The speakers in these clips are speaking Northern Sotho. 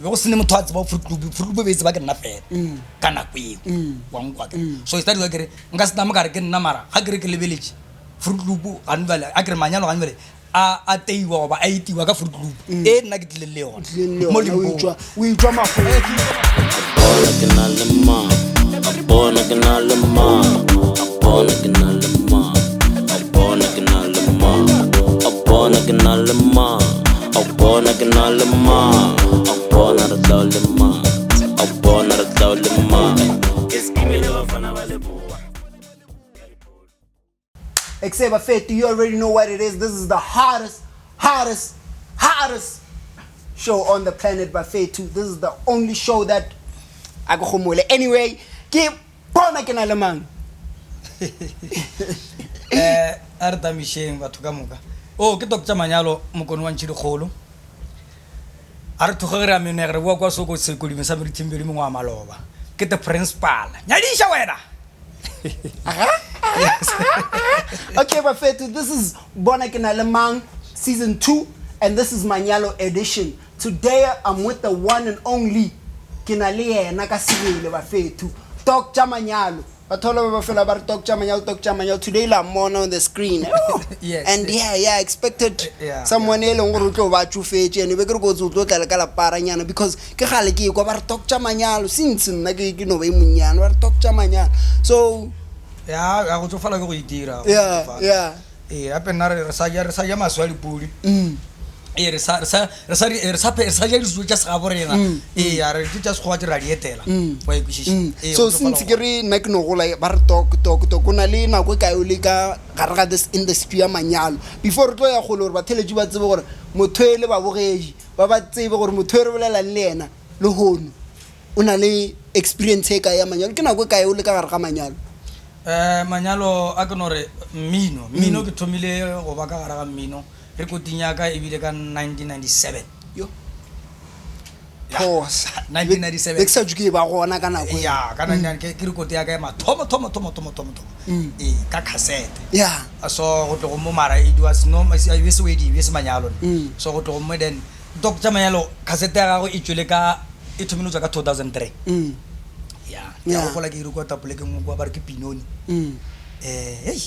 Be go sene motho a tseba Fruit Loop, Fruit Loop e be e tseba ke nna fela ka nako eo. Wa nkwa ke. So e start ke re nka se tame ka re ke nna mara ga ke re ke lebeletše Fruit Loop gane bjale a ke re manyalo gane bjale a a teiwa goba a itiwa ka Fruit Loop e nna ke tlileng le yona Tlileng le mo yona, o Limpopo. itšwa o itšwa makgweng. Bona ke na le mang Bona ke na le mang Bona ke na le mang Bona ke na le mang Bona ke na le mang Bona ke na le mang Bona re tla le mang Bona re tla le mang Ke bafana ba leboa. Except Bafethu, you already know what it is. This is the hottest, hottest, hottest show on the planet Bafethu. This is the only show that I go gomole. Anyway, ke bona ke na le mang. Eh, a re tamišeng batho ka moka. O ke Doctor Manyalo Mokone wa Ntšhidikgolo. A re thoge re a menege re boa kwa soko sekodimo sa meritimbedi mongwe wa maloba. Ke the principal. Nyadiša wena. Okay, Bafethu, this is Bona ke na le mang season 2 and this is Manyalo edition. Today I'm with the one and only ke na le yena ka sebele Bafethu. Doctor Manyalo. Batho ba ba fela ba re Doctor Manyalo, Doctor Manyalo. Today la mmona on the screen. Oh. Yes. And yeah, yeah, I expected Yeah, someone e leng gore o tlo ba tsofetše and be ke re kotsi o tlo tla le ka laparanyana because ke gale ke kwa ba re Doctor Manyalo since nna ke ke no ba e monnyane ba re Doctor Manyalo. So Ya, ya go tsofala ke go itira. go yeah, tsofala. yeah. Ee, gape nna re re sa ja re sa ja maswi a dipudi. Ee, re sa re sa re sa re sa re sa ja dijo tša segabo rena. Ee, a re tše tša sekgowa tše ra di etela. Wa e kwešiša? Ee, So go tsofala since go ke re nna ke no gola ba re tok tok tok o na le nako e kae o le ka gare ga this industry ya manyalo before re tlo ya kgole gore batheletši ba tsebe gore motho e le babogedi ba ba tsebe gore motho e re bolelang le yena lehono o na le experience e kae ya manyalo ke nako e kae o le ka gare ga manyalo Um manyalo a ke no re mmino mmino ke thomile go ba ka gare ga mmino rekoting ya ka ebile ka 1997 yo Ya, pause 1997. be ke sa tšwe ke e ba gona ka nako eo. ya ka 99 ke ke rekoto ya ka ya mathomo thomo thomo thomo thomo thomo ee ka cassette ya so go tlogo mo mara it was no e be se wedi e be se manyalo ne. so go tlogo mo then Doctor Manyalo cassette ya gagwe e tšwele ka e thomile go tšwa ka 2003 Mm. ya ke Yeah. a gopola ke e rekota poleke nngwe kwa ba re ke Pinoni Mm. eh hei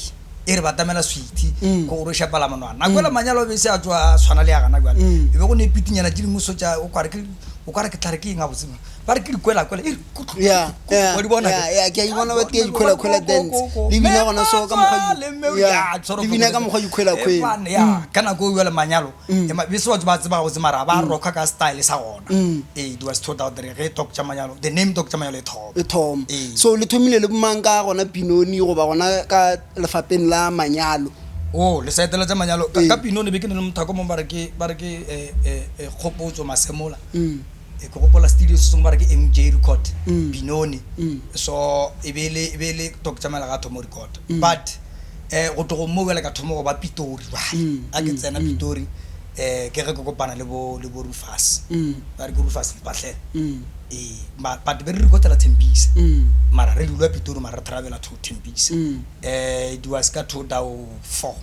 e re batamela sweety Mm. ko gore o šapala monwana nako ela manyalo a be se a tswa a tshwana le ya gana jwale Mm. e be go ne pitinyana tše dingwe so tša o kare ke o kare ke tlare ke eng gabotse ba re ke dikwelakwela e re kutlu, Yeah, kutlu, yeah, wa di bona yeah, ke? yeah, ke a e bona ba tia dikhwelakhwela dance. Ko, ko, ko. Le bina gona so ka mokgwa Mme di- mme, yeah, ya, tshwaro le bina ka ko- mokgwa dikhwelakhwela. Eh, bana, ya ka nako eo jwale manyalo Ema, be se batho ba tseba gabotse mara ba rocka ka style sa gona ee it was 2003 ge Doctor Manyalo the name Doctor Manyalo e thoma e thoma Ee. so le thomile le bomang ka gona pinoni goba gona ka lefapeng la manyalo o le saetela tša manyalo ka, Ee. ka pinone be ke ne le mothako mongwe ba re ke ba re ke eh, eh, eh, kgopotso masemola Eh, ke gopola studio se sengwe ba re ke mj record binone so e be e le e be e le Doctor Manyalo ga thomo record but eh go tlogo mo bjale ka thoma go ba Pitori jwale a ke tsena Pitori eh ke ge ke kopana le bo le bo Rufus ba re ke Rufus Mpahlele ee but be re recordela Tembisa mara re dula Pitori mara re travela to Tembisa eh it was ka 2004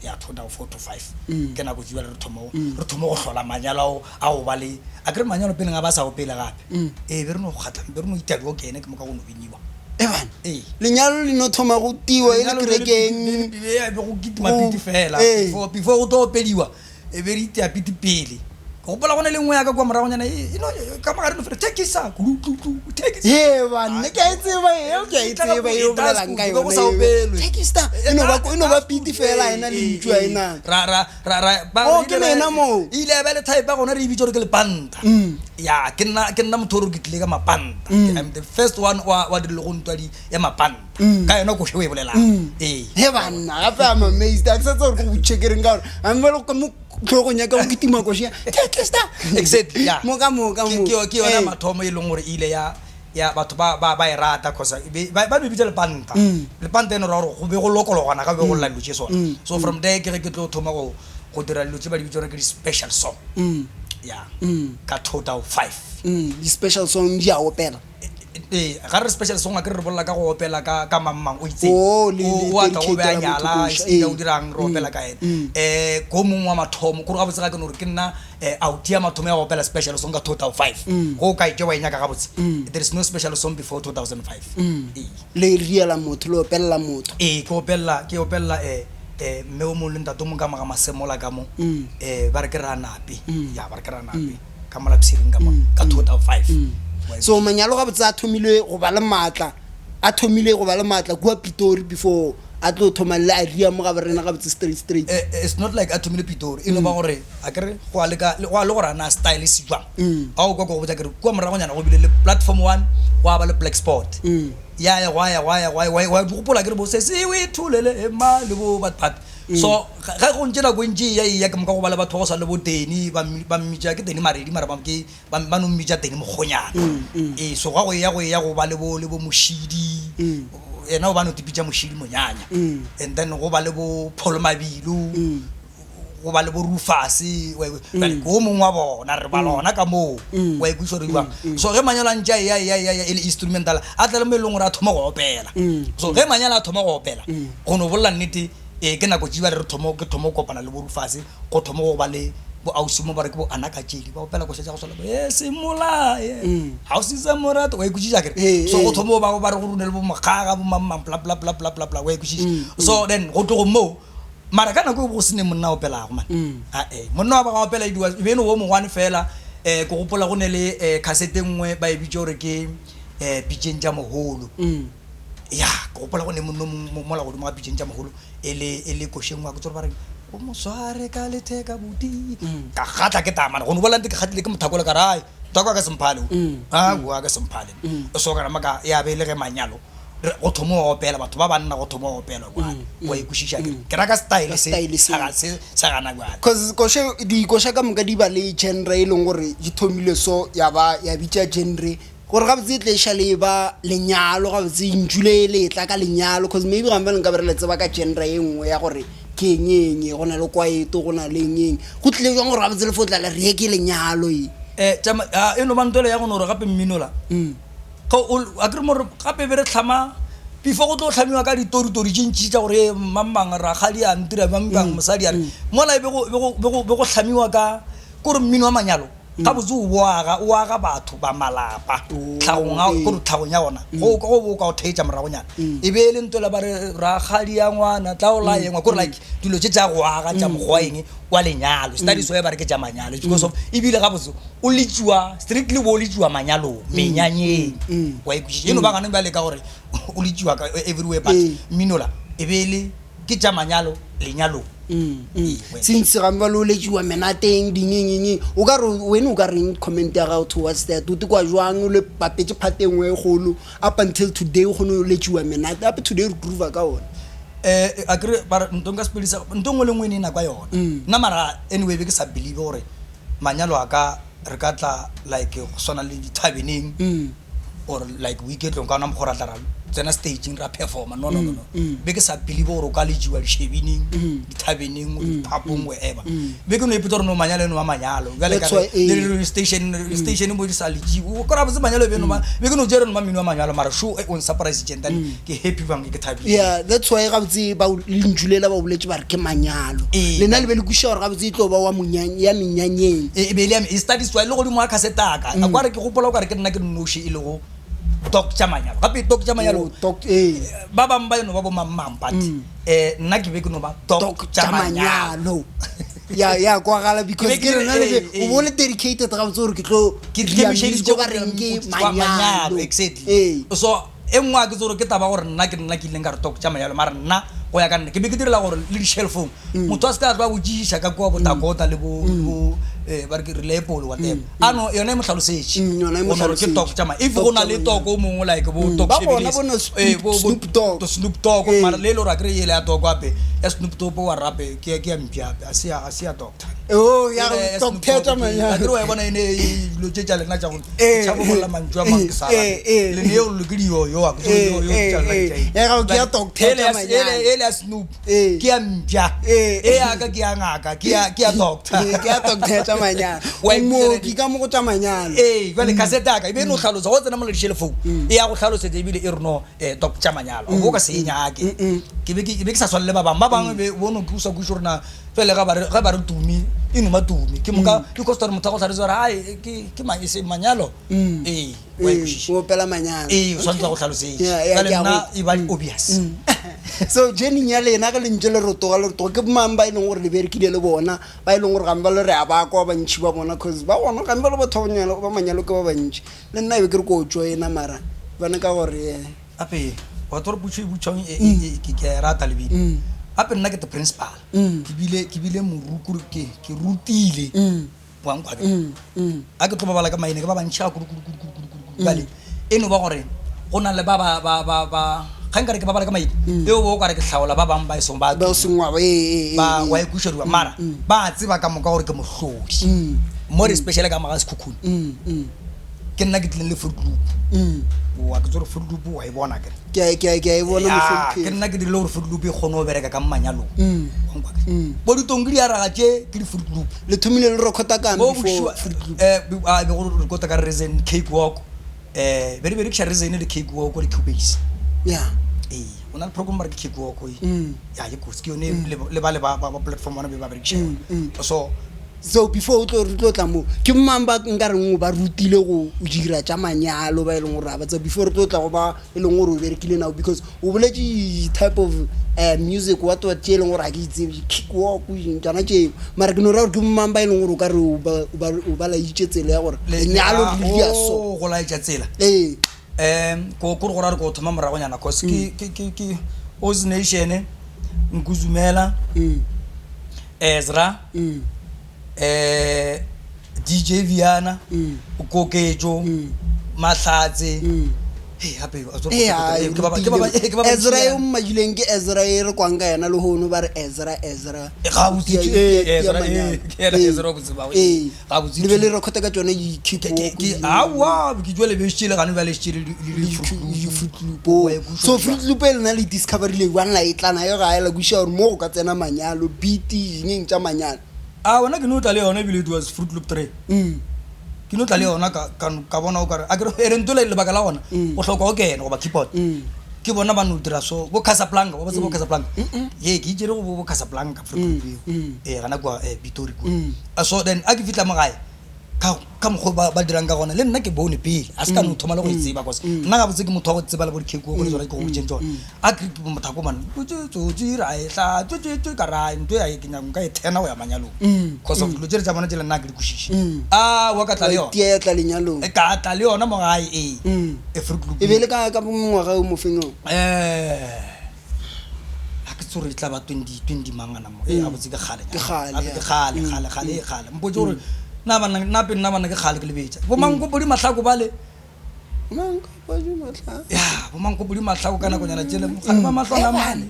ya 2004 to 5 ke nako tse bjale re thoma re thoma go hlola manyalo ao a go ba le a kere manyalo peleng a ba sa opele gape ee be re no kgatla be re no itadiwa ke ene ke moka go no biniwa Eban, Ee. lenyalo le no thoma go tiwa e le kerekeng e be go kitima piti fela Ee. before before go tlo opediwa e be re itea piti pele ke gopola go ne le nngwe ya ka kwa moragonyana e e no ka mogare no fela thekisa kulu thekisa ye banne ke a e tseba eo ke a e tseba e o bolelang ka Be go sa yone opelwe. thekista e no ba e no ba piti fela ena lentšu a ena ra ra ra ra ba Oh, re ke ile ra- lena moo. e ile ya ba le type ya gona re e bitsa gore ke lepanta ya ke nna ke nna motho o re ke tlile ka mapanta I'm the first one wa wa dirile go ntwa di ya mapanta ka yona koše o e bolelang ee he banna gape am amazed a ke sa tse gore ke go chekereng ka gore amele ka mo tlhogong ya ka go kitima koše ya thekista exactly yeah. mo ka mo ka Ke- mo ke ke yona Ee. mathomo e leng gore e ile ya ya batho ba ba ba e rata cause e be- ba ba be bitsa lepanta lepanta eno ra gore go be go lokologana ga be go lla dilo tše sona so from there ke ge ke tlo thoma go go dira dilo tše ba di bitsa gore ke di-special song ya ka 2005 Di-special song di a opela ee ga re special song a ke re re bolela ka go opela ka ka mang mang o itseng Oh, le- le o a tla o be a dedicate-ela motho nyala koša, esita ee. o dirang re opela ka ene um ko mongwe wa mathomo kore gabotse ga ke no gore ke nna Out ya mathomo ya go opela special song ka 2005. Go o ka e tše wa e nyaka gabotse, there is no special song before 2005. Ee. Le riela motho, le opelela motho. Ee, ke opelela, ke opelela mme o mongwe le ntate o mongwe ka mo ga Masemola ka mo, ba re ke Ranape. Ya, ba re ke Ranape, ka mola Pshiring ka mo, ka 2005. So manyalo gabotse a thomile go ba le maatla, a thomile go ba le maatla kua Pitori before a tlo thoma le idea mo ga rena gabotse straight straight. It's not like a thomile Pitori, e no ba gore a kere go a le ka go a le gore a na style se jwang. A o kwa ke go botša ke re kua moragonyana go bile le platform one, gwa ba le black spot. Ya ya gwa ya gwa ya gwa ya wa di gopola ke re bo se se we tholele ema le bo bat bat. So ge go ntše nako e ntše e ya e ya ke moka go ba le batho ba go swana le bo Danny ba ba mmitša ke Danny Maredi mara ba ke ba ba no mmitša Danny Mokgonyana. Ee so gwa go ya go ya go ba le bo le bo Moshidi. Yena o ba no tipitša Moshidi Monyanya. And then go ba le bo Paul Mabilo. Go ba le bo Rufus bjale ke o mongwe wa bona re bala ona ka moo wa ikweša gore jwang. So ge manyalo a ntše a eya eya eya e le instrumental a tla le mo e leng gore a thoma go opela. So ge manyalo a thoma go opela go no bolela nnete ee ke nako tše bjale re thoma ke thoma go kopana le bo Rufus go thoma go ba le bo ausi mo ba re ke bo Anakatšedi ba opela koša tša go swana le bo e semolaye ga o sisa morato wa ikwešiša akere. So go thoma go ba ba re go rune le bo Mokgaga bo mang mang bla bla bla bla bla bla wa ikwešiša. So then go tlogo moo Mara ka nako eo go se ne monna a opelago man. Ae, monna wa ba ga opela it was e be e no wo mongwane fela. Ke gopola go ne le cassette e nngwe ba e bitša gore ke Pitšeng tša Mogolo. Ya, ke gopola go ne monna o mongwe mola godimo ga Pitšeng tša Mogolo e le e le košeng wa ke tsore ba reng o mo sware ka letheka buti. Ka kgatla ke tamana go no bolela nnete ke kgatlile ke mothakole ka re ai mothako wa ka semphale o. Aowa ka semphale. So ka nama ka ya be e le ge manyalo re go thoma go opela batho ba banna go thoma go opela jwale wa e kwešiša ke ke raka style se Style se. sa ga- se sa gana jwale Cause koša dikoša ka moka di ba le genre e leng gore di thomile so ya ba ya bitša genre gore gabotse e tle e šale e ba lenyalo gabotse ntšu le le tla ka lenyalo cause maybe gampe le nka be re le tseba ka genre e nngwe ya gore ke eng eng go na le kwaeto go na le eng eng go tlile jwang gore gabotse le fo tla le re ye ke lenyalo e E no ba ntwele ya go no gore gape mminola Ge o, a ke re mo re, gape be re hlama, before go tlo hlamiwa ka ditoritori tše ntši tša gore ee, mang mang, rakgadi a ntira bjang bjang, mosadi a re, mola e be go, be go, be go, be go hlamiwa ka, ke gore mmino wa manyalo, gabotse o bo aga, o aga batho ba malapa, tlhagong a, ke gore tlhagong ya ona, go, go bo o ka o theetša moragonyana, e be e le ntwela ba re, rakgadi ya ngwana, tla o laye ngwa, ke gore like, dilo tše tša go aga, tša mokgwa wa eng, wa lenyalo, that is why ba re ke tša manyalo, it's because of, ebile gabotse, o letšiwa strictly bo o letšiwa manyalong menyanyeng wa ikwešiša eno ba gane bjale ka gore o letšiwa ka everywhere but mminola e be e le ke tša manyalo lenyalong Ee, wena. Since gambe le o letšiwa menateng dingengengeng o ka re wena o ka reng comment ya gago towards that o te kwa jwang o le bapetše phate e nngwe e kgolo up until today o kgone o letšiwa menate gape today re groover ka ona. Eh, a kere ba re ntho nka sepedisa ntho nngwe le nngwe e ne e nako ya yona nna mara anyway be ke sa believe gore Manyalo a ka re ka tla like go swana le dithabeneng or like boiketlong ka ona mokgwa ra tla ra tsena stageng ra performa no no no no be ke sa believe gore o ka lejiwa dishebining dithabeneng or diphapong wherever be ke no ipotsa gore no manyalo eno wa manyalo bjale ka That's why, eh. le station station mo di sa lejiwe o kora botse manyalo be no ma be ke no jere no ma mmino wa manyalo mara show e on surprise tjeng then ke happy bang ke thabile Yeah, that's why gabotse ba lentšu lela ba boletse ba re ke manyalo. Ee. Lena le be le kwešiša gore gabotse e tlo ba wa monyanya, ya menyanyeng. E, e be e le ya me- e studies le godimo ga cassette ya ka. A kware ke gopola o kare ke nna ke nnoši e lego Doc tša manyalo. Gape Doc tša manyalo Oh, Doc, ee. ba bangwe ba e no ba bo mang mang but eh nna ke be ke no ba Doc Doc tša tša manyalo. manyalo. Ya ya kwagala because Ke be ke ke rena le ee, be ee. o bo le dedicated gabotse gore ke tlo Ke dira ikemišeditše music o ba go reng ke dira wa manyalo. Exactly. Ee. So E nngwe a ke tse gore ke taba gore nna ke nna ke ileng ka re tok tša manyalo mara nna go ya ka nna ke be ke direla gore le di-shelfong motho a se ka tlo a botšiša ka kua bo Dakota le bo bo ba re ke Reliable whatever a no yona e mo hlalosetše Yona e mo Go no re ke hlalosetše. tok tša ma if Tok go na tša le manyalo. tok o mongwe like bo tok Ba bona Shebelis, bo no bo- bo- Snoop Dogg. to Snoop Dogg mara le e le gore a kry ele ya tok ape ya Snoop Dogg wa rape ke ya mpša ape a se ya a se ya doctor. Oh, ya Ele ya Doc Snoop Thetha Dogg ke- manyalo. akere wa e bona ene e- dilo tše tša lena tša go Eh, tšhabo go lla mantšu a mang ke sa eh, rate. eh. Le neo lo ke diyoyo a ke tsebe Eh, diyoyo eh, tša lena ke eh. tša eng. Ya gago ke ya Like, Doc Thetha ele ya- manyalo. ele- ele ya Snoop Eh. ke ya mpša Eh. e ya ka ke ya ngaka ke ya ke ya doctor Ee, ke ya Doc Thetha manyalo. Wa O e mooki ka mo go tša manyalo. ee jale cassette ya ka e be e no hlalosa go tsena mola dishelefong e ya go hlalosetsa ebile e re no Doc tša manyalo o bo ka se e nyake ke be ke e be ke sa swane le ba bangwe ba bangwe be bo no ke o sa kwešiše gore na Fela ge ba re, ge ba re Tumi, e noma tumi ke moka ke costa gore motho a go tlhalose gore ai ke ke ma- e se manyalo ee wa e Ee, kwešiša. o opela manyalo ee o tshwanetse go tlhalosetse Yeah, yeah, jale ke a nna go- e ba obvious so journey ya lena ge le ntse le rotoga le rotoga ke mang ba e leng gore le berekile le bona ba e leng gore gambe le re a ba kwa bantšhi ba bona cause ba gona gambe le batho ba manyalo- ba manyalo ke ba bantšhi le nna e be ke re ko joina mara bone ka gore eh, gape wa tsore putšo e butšwang e- e- e- ke ke a e rata lebile gape nna ke the principal ke bile ke bile moruku ke ke rutile boankwabe a ke tlo ba bala ka maina ke ba bantšhi ga kudu-kudu-kudu-kudu bale e no ba gore go na le ba ba ba ba ba ga nkare ke ba bala ka maina eo bo o kare ke hlaola ba bangwe ba e seng ba ba sengwa ee, ee, ee, ba ee. wa ikušediwa mara ba tseba ka moka gore ke mohlodi more especially ka moga sekhukhune ke nna ke tlileng le fruit loop wa ke tsore fruit loop wa e bona kere Ke a- ke a ke a e bona Ya, mohlomphegi. ke nna ke dirile gore fruit loop e kgone go bereka ka manyalong Wa nkwa kere? Bo ditonki di araga tše ke di-fruit loop le thomile le recorda kang Bo before boshiwa- Fruit Loop? eh, be go rekota ka reason cake walk um be re berekiša reason le cake walk le cubase yeah ee o na le program ba re ke cake walk e ya ke kotsi ke yone le ba le ba ba- ba platform bona be ba berekiša yone so so before o tlo re tlo tla mo ke mang ba nka reng o ba rutile go dira tša manyalo ba e leng gore ga ba tsa before re tlo tla go ba e leng gore o berekile nao because o boletše type of music what what tše e leng gore ga ke itsebe kick walk eng tsona tšeo mara ke no ra gore ke mang ba e leng gore o ka re o ba- o ba- o ba laeditše tsela ya gore lenyalo le dia so oh, go laetša tsela ee um ko kore go ra re ko thoma moragonyana cause ke ke ke ke Oz Nation Nkuzumela Ezra DJ Viana Koketšo Mahlatse Hei, gape a tswa- Ee, ai, ke ba- ke ba- rutile. ke ba- Ezra yo mmadileng ke Ezra e re kwang ka yena lehono ba re Ezra Ezra Gabotse, Tia- ee, tia- tia Ezra, manyalo. ee, ke yena Ee. Ezra o ko tsebago, ee. Ee. Gabotse, le be le recorda ka tsone di-kick Ke- walk, ke- di- aowa ke jwa lebešitše le gane bjale šitše le le di-Fruit Loop. di-Fruit Loop, oh. Wa e kweša so jwang? Fruit Loop e lena le discoverile jwang la e tlana yo gae la kweša gore mo go ka tsena manyalo beat eng tša manyalo a wena ke no tla le yona ebile it was Fruit Loop 3 ke no tla le yona ka- ka ka bona o kare a kere e re ntola lebaka la gona o hloka o kene goba keyboard ke bona ba no dira so bo Casablanca ba botse bo Casablanca ye ke itšere go bo bo Casablanca Fruit Loop eo ee gana kua Pitori kua Ah, so then a ke fihla mo gae ka ka mokgwa ba ba dirang ka gona le nna ke bone pele a se ka no thoma le go e tseba cause nna gabotse ke motho wa go tseba le bo dikheko go le tsona ke go botšeng tsona a ke ke mothako man tsotsi ra e hla tsotsi ka ra ntho ya ke nyaka nka e thena go ya manyalong cause of dilo tse tsa bona tse le nna ke di kwešiše a wa ka tla le yona tia ya tla lenyalong E ka tla le yona mo gae ee e Fruit Loop e be le ka ka mongwaga o mofeng o ga ke tsore e tla ba 20 20 mangana mo e gabotse ke kgale Ke kgale, Gape ya. ke kgale kgale kgale e kgale mpotse gore nna bana nna pele nna bana ke kgale ke lebetša bo mankopodi mahlako bale Mankopodi Mahlako. ya bo mankopodi mahlako ka nakonyana tšele mogale ba mahlwana mane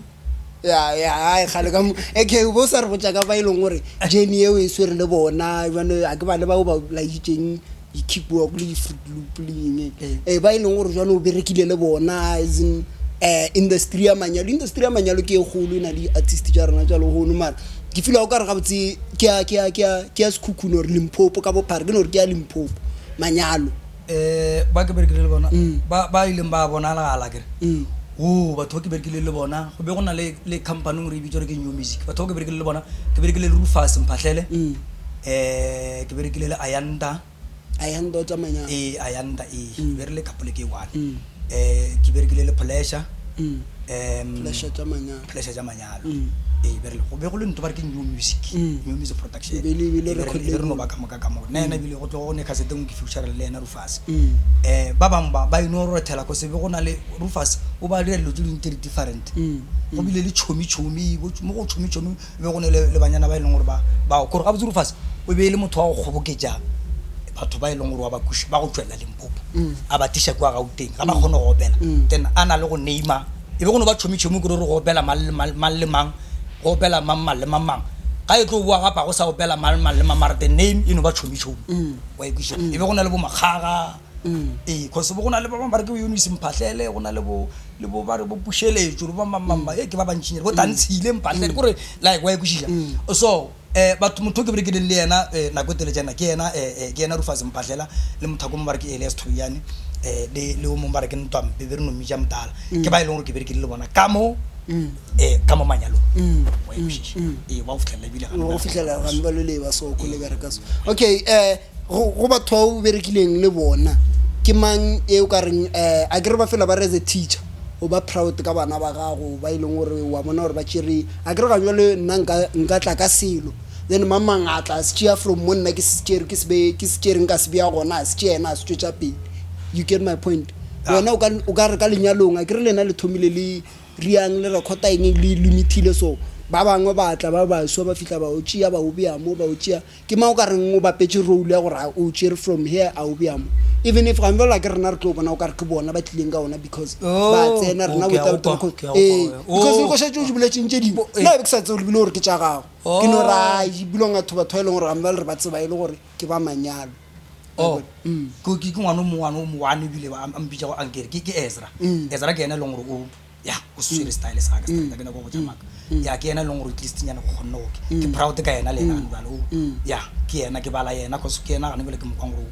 ya ya ai kgale ka mo okay o bo sa re botša ka ba e leng gore journey eo e swere le bona jane a ke bane bao ba laeditšeng di-kick walk le di-fruit loop le eng Ee. ee ba e leng gore jane o berekile le bona as in industry ya manyalo industry ya manyalo ke e kgolo e na le di-artist tša rena tša lehono mara ke feela o ka re gabotse ke ya- ke ya- ke ya- ke ya Sekhukhune or Limpopo ka bophara ke no gore ke ya Limpopo manyalo Ba ke berekile le bona ba ba ileng ba bonalagala kere o batho ba ke berekile le bona go be go na le le company ngwe re e bitsa gore ke New Music batho ba ke berekile le bona ke berekile le Rufus Mphahlele ke berekile le Ayanda Ayanda o tša manyalo ee Ayanda ee be re le couple ke one ke berekile le Pleasure Pleasure tša manyalo Pleasure tša manyalo ee be re le go be go le ntho ba re ke New Music New Music Production E be le- e be le E be re- record e be re no label. ba ka moka ka mo nna ena ebile go tloga go ne cassette e nngwe ke feature le ena Rufus ba bangwe ba ba ino rothela cause be go na le Rufus o ba dira dilo tse dingwe tse di different go bile le chomi chomi bo mo go chomi chomi e be go ne le le banyana ba e leng gore ba ba kore gabotse Rufus o be e le motho wa go kgoboketša batho ba e leng gore wa ba kuša ba go tšwelela Limpopo a ba tliša kua Gauteng ga ba kgone go opela then a na le go name-a e be go no ba chomi chomi kore re go opela mang le mang mang le mang go opela mang mang le mang mang ga e tlo boa gape ga go sa opela mang mang le mang mara the name e no ba chomi chomi wa e kwešiša e be go na le bo makgaga ee cause bo go na le ba bangwe ba re ke bo Eunice Mphahlele go na le bo le bo ba re bo Pušeletšo le ba mang mang mang ee ke ba bantšinyana bo Tantshile Mphahlele kore like wa e kwešiša so batho motho o ke berekileng le yena nako e teletšana ke yena ke yena Rufus Mpahlela le motho wa ko mo ba re ke Elias Thobiane le le o mongwe ba re ke Ntwampe be re no mmitša Motala ke ba e leng gore ke berekile le bona ka mo. um ka mo manyalong wa e kwešiša ee wa go fitlhelela ebile ga go fitlhelela gane ba le ba so ko le bereka so okay um go batho ba o berekileng le bona ke mang e o ka reng um a ke re ba fela ba re as a teacher o ba proud ka bana ba gago ba e leng gore wa bona gore ba tšere a ke re ga jale nna nka tla ka selo then mang mang a tla a se tšea from mo nna ke se tšere ke se be ke se tšere nka se bea gona a se tšea yena a se tšwetša pele you get my point wena o ka o ka re ka lenyalong a ke re lena le thomile le riang le recorda eng le limithile so ba bangwe ba tla ba baswa ba fihla ba o tšea ba o bea mo ba o tšea Ke mang o ka reng o bapetše role ya gore a o tšere from here a o bea mo? Even if gantši like rena re tlo bona o ka re ke bona ba tlileng ka ona because ba Oh, tsena rena oh, ke a without go kwa, record. ke a go kwa, Ee, oh. because o šetše o di boletšeng tše dingwe. Eh. Nna be ke sa tsebe lebile gore ke tša gago. Ke no Oh. re ai di belong to batho ba e leng gore gantši re ba tseba e le gore ke ba manyalo. Oh, ke ke ke ngwana o mongwe ngwana o mongwe ebile ba a mpitša go ankere ke ke Ezra. Ezra ke yena e leng gore o ya o swere style sa ka straight ke nyaka go botša maaka ya ke yena e leng gore at least nyana go kgonne go ke proud ka yena le yena gane bjale o ya ke yena ke bala yena cause ke yena gane bjale ke mo kwang gore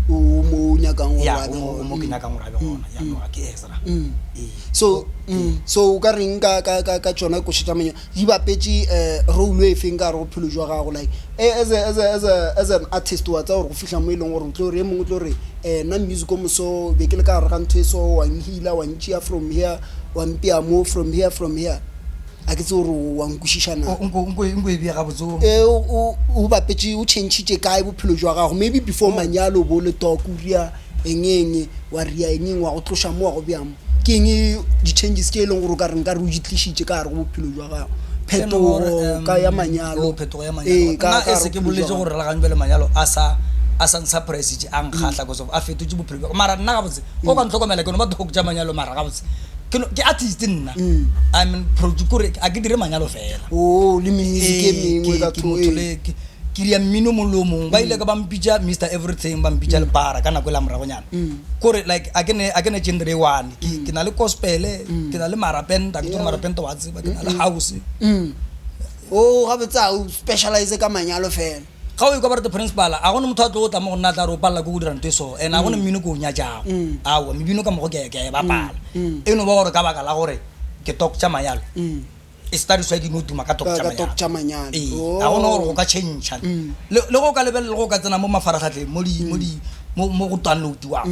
O mo o nyakang gore ya a o be mo o gona. mo ke nyakang gore a be gona ya no ke Ezra ee So so o ka reng ka ka ka ka tšona koša tša manyalo di bapetše role e feng ka gare go bophelo jwa gago like as a as a as a as an artist wa tseba gore go fihla mo e leng gore o tlo re e mongwe o tlo re Nna music o moso be ke le ka gare ga ntho e so wa nhila wa ntšea from here wa mpea mo from here from here a ke tsebe gore wa nkwešiša na. Nko e bea gabotse o. E o bapetše o changitše kae bophelo jwa gago maybe before manyalo o bo le talk o ria eng eng wa ria eng eng wa go tloša mo wa go bea mo ke eng di changes tše e leng gore o ka re nka re o di tlišitše ka gare go bophelo jwa gago phetogo ka ya manyalo phetogo ya manyalo nna e se ke boletse gore ralaganye bjale manyalo a sa a sa nsurprisitše a nkgahla cause of a fetotše bophelo bja mara nna gabotse o ka ntlhokomela ke no ba talk tša manyalo mara gabotse ke no ke artist nna i mean kore a ke dire manyalo fela o le music e mengwe ka ke motho le ke ria mmino mongwe le o mongwe ba ile ka ba mpitša Mister Everything ba mpitša lepara ka nako e la moragonyana kore like a ke ne a ke ne genre e one ke ke na le gospel ke na le marapenta ke tsore marapenta wa tseba ke na le house o gabotse a o specialize ka manyalo fela ga o ikwa ba re the principal a gone motho a tlo tla mo go nna tla re o palela ke go dira ntho e so and a gone mmino ke o nyatšago aowa mebino ka mogo ke ke a e bapala e no ba gore ka baka la gore ke talk tša manyalo e se tadiswa ke no tuma ka talk tša manyalo ee a gone gore go ka change le go ka lebelela le go ka tsena mo mafaratlhatlheng mo di mo di mo mo go downloadiwang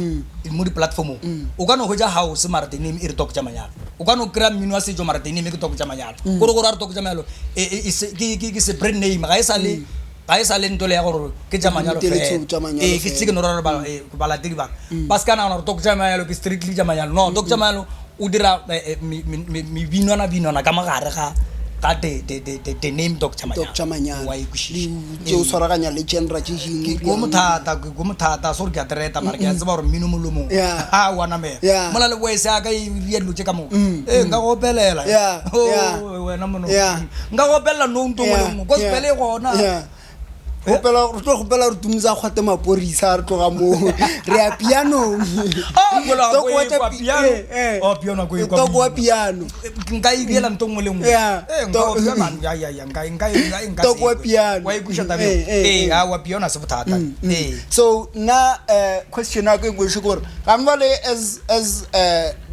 mo di-platformong o ka no hwetša house mara the name e re talk tša manyalo o ka no kry-a mmino wa setšo mara the name ke talk tša manyalo kore gore a re talk tša manyalo e, e, e se- ke ke- ke se brand name ga e sa le ga e sa le ntole ya gore ke tša manyalo Ke fela tša manyalo ee ke fela. se ke no ra gore balatedi ba ka ba se ka nagana gore talk tša manyalo ke strictly tša manyalo no talk tša manyalo o dira eh, eh, mebinwana binwana ka mogare ga ga the the the the, the name Dr. Manyalo. Dr. Manyalo. Wa e kwešiša. Le tše o tshwaraganya le genre tše dingwe. Ke go mothata, ke go mothata, sorry ke a tereta mara ke a tseba gore mmino molomong. Yeah. Ha wa namela. Yeah. Mola le voice ya ka e ria dilo tše ka moka. Eh nka go opelela. Yeah, Oh, yeah. wena mono. Yeah. Nka go opelela no nto nngwe le Yeah, nngwe. Gospel yeah. e gona. Yeah. Kgopela re tlo kgopela gore Tumza a kgwate maporisa a re tloga moo re ya pianong Ah, kwela Toko ko wa e tša kwa pi- piano. eh, eh. Oh, piano ko e kwa Toko wa boima. piano nka e diela nto nngwe le nngwe Yeah. Eh, nka To- opela man, ya, ya, ya, nka- nka- nka- nka Toko se wa kwe. piano. Wa e kweša taba Eh, eo? eh, Ee, eh. aowa, piano ha se bothata Ee. so nna question ya ka e nngwe ke gore gangwale as as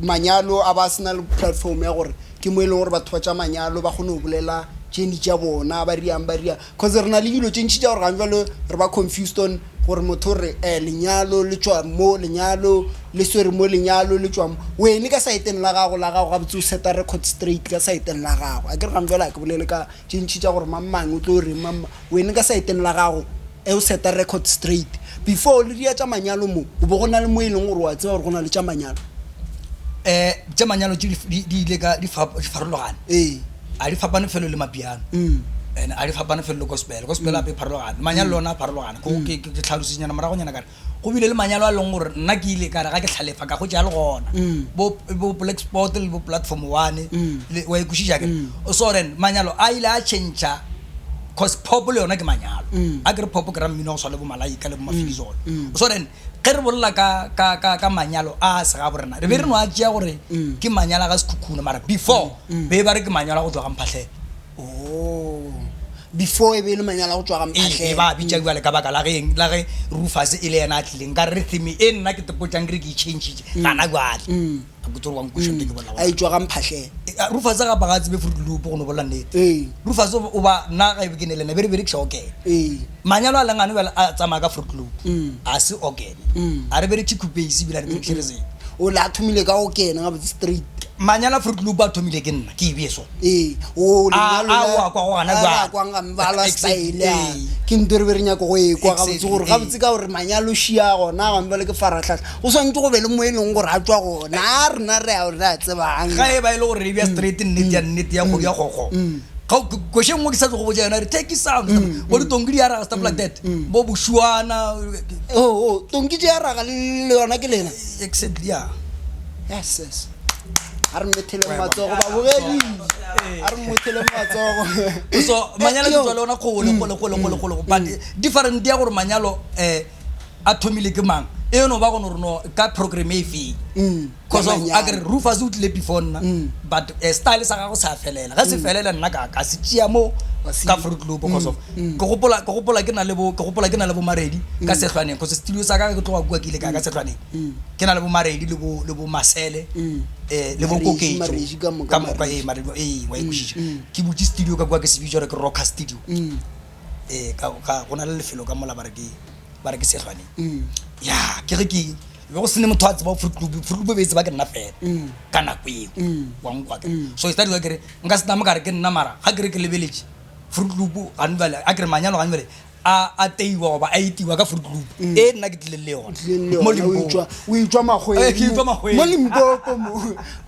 manyalo a ba sena le platform ya gore ke mo e leng gore batho ba tša manyalo ba kgone go bolela tšeni tša bona ba riang ba riang cause re na le dilo tše ntši tša gore gane jalo re ba confused on gore motho o re um lenyalo le tšwa mo lenyalo le swere mo lenyalo le tšwa mo wene ka saeteng la gago la gago gabotse o seta record straight ka saeteng la gago a ke re gane jalo a ke bolele ka tše ntši tša gore mang mang o tlo reng mang mang wene ka saeteng la gago e o seta record straight before le dia tša manyalo mo o bo go na le mo e leng gore wa tseba gore go na le tša manyalo um tša manyalo tše di ile ka di farologane ee a di fapane felo le mapiano mm. and a di fapane felo le gospel gospel ape e farologane manyalo le ona a farologane ke tlhalositsenyana moragonyana kare go bile le manyalo a leng gore nna ke ile kare ga ke tlhalefa ka go tša le gona bo black sport le bo platform one wa e kwešiša ke so then manyalo a ile a change cause pop le yona ke manyalo a ke re pop ke ra mmino go swa le bo malaika le bo mafikizolo so then ge re bolela ka ka ka ka manyalo a se ga borena re be re no a tšea gore ke manyalo a ga sekhukhune mara before be ba re ke manyalo a go tšwa ga mphahlele oh. Before e be e le manyalo a go tšwa ga Ee, Mphahlele. ba bitša bjale ka baka la ge la ge Rufus e le yena a tlileng ka rhythm e nna ke tepotšang ke re ke e changile gana bjale. Ga ke tsebe gore wa nkweša nte ke bolela A e tšwa ga Mphahlele. Rufus gape ga a tsebe Fruit Loop go no bolela nnete. Ee. Rufus o ba nna ga e be ke ne le ena be re berekiša organ. Ee. Manyalo a lengane bjale a tsamaya ka Fruit Loop. A se organ. A re berekiše Cubase ebile a re berekiše re seng. O le a thomile ka organ gabotse straight. Manyalo a Fruit Loop a thomile ke nna ke e bee so. Ee, o A- lenyalo a la- o a kwa go gana a re bjale. a kwang ga mebala Exactly, style ya. ee. Ke ntho e re be re nyaka go e kwa gabotse Exactly, gore ee. gabotse ka gore manyalo šia gona ga mebale ke farahlahla go swanetše go be le mo e leng gore a tswa gona a rena re a re a tsebang ga e ba e le gore re bja straight nnete ya nnete ya kgodu ya kgokgo Ga o- koše nngwe ke sa tlo go botša yona re take sound bo ditonki di araga stuff like that bo bošuana oh oh tonki tše ya raga le yona ke lena exactly yeah yes yes a re metheleng matsogo babogedi a re metheleng matsogo so manyalo ke Yo. tswa le ona kgole kgole kgole kgole kgole but different ya gore manyalo um a thomile ke mang e no ba gone gore no ka program e feng cause ya of manyalo. a kere Rufus o tlile before nna but style sa gago sa felela ga se felela nna ka ka se tšea mo Wa se ka Fruit Loop because of ke gopola ke gopola ke na le bo ke gopola ke na le bo Maredi ka sehlwaneng cause studio sa ka ke tloga kua ke ile ka ya ka sehlwaneng ke na le bo Maredi le bo le bo Masele eh le bo Maredi, Koketso Maredi ka moka, ka moka ee Maredi ee wa e kwešiša ke butše studio ka kua ke se bitša gore ke Rocker Studio eh ka ka go na le lefelo ka mola ba re ke ba re ke sehlwaneng ya ke ge ke be go sene motho a tseba Fruit Loop Fruit Loop e be e tseba ke nna fela ka nako eo wa nkwa ke so e start ke re nka se tame ka re ke nna mara ga ke re ke lebeletše Fruit Loop gane bjale a ke re manyalo gane bjale a a teiwa goba a itiwa ka Fruit Loop e nna ke tlileng le yona tlileng le mo yona, o Limpopo. itšwa- o itšwa Eh, ke itšwa makgweng makgweng. mo limpopo mo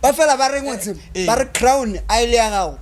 ba fela ba reng watseba Eh. ba re crown a e le ya gago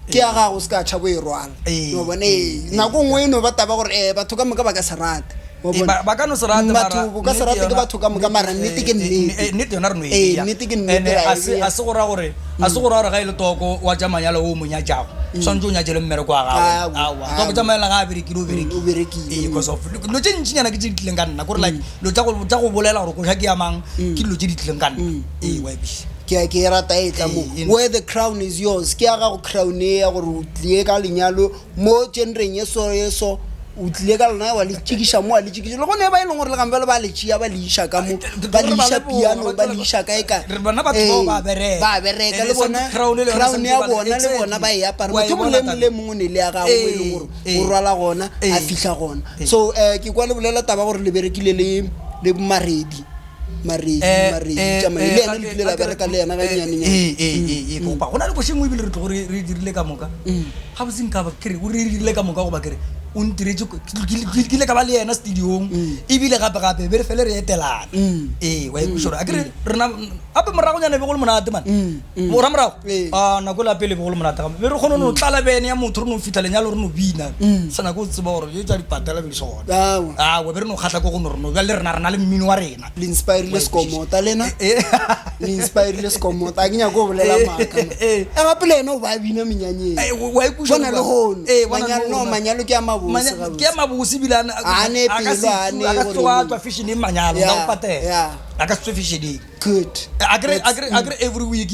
ke ya gago o se ka tšhabo e rwala Eh, wa bona ee nako nngwe e no ba taba gore um batho ka moka ba ka se rate wa Eh, bona. ba- ba ka no se rate, Batho mara bo ka se nnete rate ke yona- batho ka moka mara nnete ke eh, eh, nnete nnete yona re no e Ee, bea. nnete ke nnete, And-e ra e a se- bea. a se go ra gore a se go ra gore ga e le toko wa tša manyalo o mo nyatšago tshwanetse o nyatše le mmereko wa gagwe Aowa, aowa aowa. toko tša manyalo ga a berekile o O berekile, Ee, because of dilo tše ntšinyana ke tše di tlileng ka nna kore like dilo tša go tša go bolela gore koša ke ya mang ke dilo tše di tlileng ka nna ee wa e kwešiša. Ke a ke e rata e tla mo Ee, e- where the crown is yours ke ya gago crown e ya gore o tlie ka lenyalo mo genreng ye so ye so o tlile ka lona wa le tšikiša mo wa le tšikiša le gone ba e leng gore le gambele ba le tšea ba le iša ka mo ba le Re ba iša leboga, piano ba ba tswela- le iša kae kae Re bona batho bao ba bereka. ba bereka And le e bona santse crown le yona crown santse ya ba le- bona le Exactly. bona ba e apara Wa e motho mongwe bona le mongwe le taba. mongwe o ne le ya gagwe mo e leng gore Ee, o rwala gona a ee. fihla gona Ee. so um ke kwa le bolela taba gore le berekile le le maredi maredi Eh, maredi eh, tšamaye eh, le yena ga le ke- kile la ga ke re- bereka le yena eh, gannyane ee, ee, ee, ee, kopa go na le koše nngwe ebile re tlogo re re dirile ka moka ga botse nka ba kere o re dirile ka moka goba kere o ntiretse ko- ke ke- ke ile ka ba le yena studiong ebile gape gape be re fele re etelana ee wa ikuša gore a kere rena gape moragonyana be go le monate mane ora morago Ee. a nako la pele be go le monate gape be re kgone no tlala bene ya motho re no fitlha lenyalo re no bina sa nako o tseba gore ye tsa dipatela be di se gona Aowa. awa be re no kgatlha ko go no re no bjale le rena re na le mmino wa rena le inspirile sekomota lena Eh, le inspirile sekomota a ke nyako go bolela maaka man. Eh. Eh, gape le ena o ba bina menyanyeng Eh, wa ikuša bona gore- le gono Eh, bona le Manyalo- no hono. manyalo ke a mabose Manya- gabotse. ke a mabose ebile a ne- A ne a ka pelo, se a ne a ka gore tsoga a eng. tswa fashioneng manyalo Yeah, nka go patela yeah. a ka se tswe fashioneng good a kere a kere a kere every week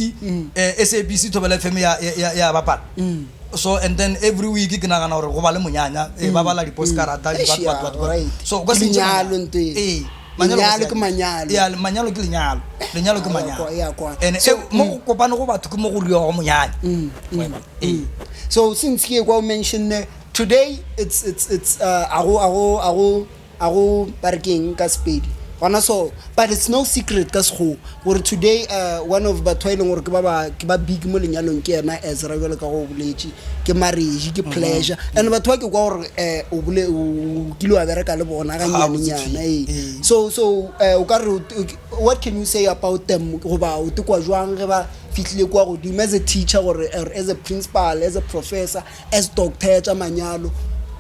eh, SABC Thobela FM ya ya ya bapala so and then every week ke nagana gore go ba le monyanya eh, ba bala di-postcarata di Eish, batho, batho, batho, batho. right. so o ka Ke se ntšhe lenyalo manyalo. ntho e. Ee, manyalo Lenyalo ka se- ke manyalo. Yeah, manyalo ke lenyalo lenyalo ke Ah, ya manyalo kwa- ya kwa. and So, eh, mo go kopane go batho ke mo go riwa go monyanya Wa e bona? Ee. so since ke kwa o mentionne today it's it's it's uh, a go a go a go a go ba re keng ka sepedi gona so but it's no secret ka sekgowa gore today uh, one of batho ba e leng gore ke ba ba ke ba big mo lenyalong ke yena Ezra jalo ka go boletše ke marriage ke pleasure and batho ba ke kwa gore um o bole o kile wa bereka le bona ga nyanenyana ee Ee. so so eh, o ka re what can you say about them goba o tekwa jwang ge ba fihlile kwa godimo as a teacher gore or as a principal as a professor as doctor ya tša manyalo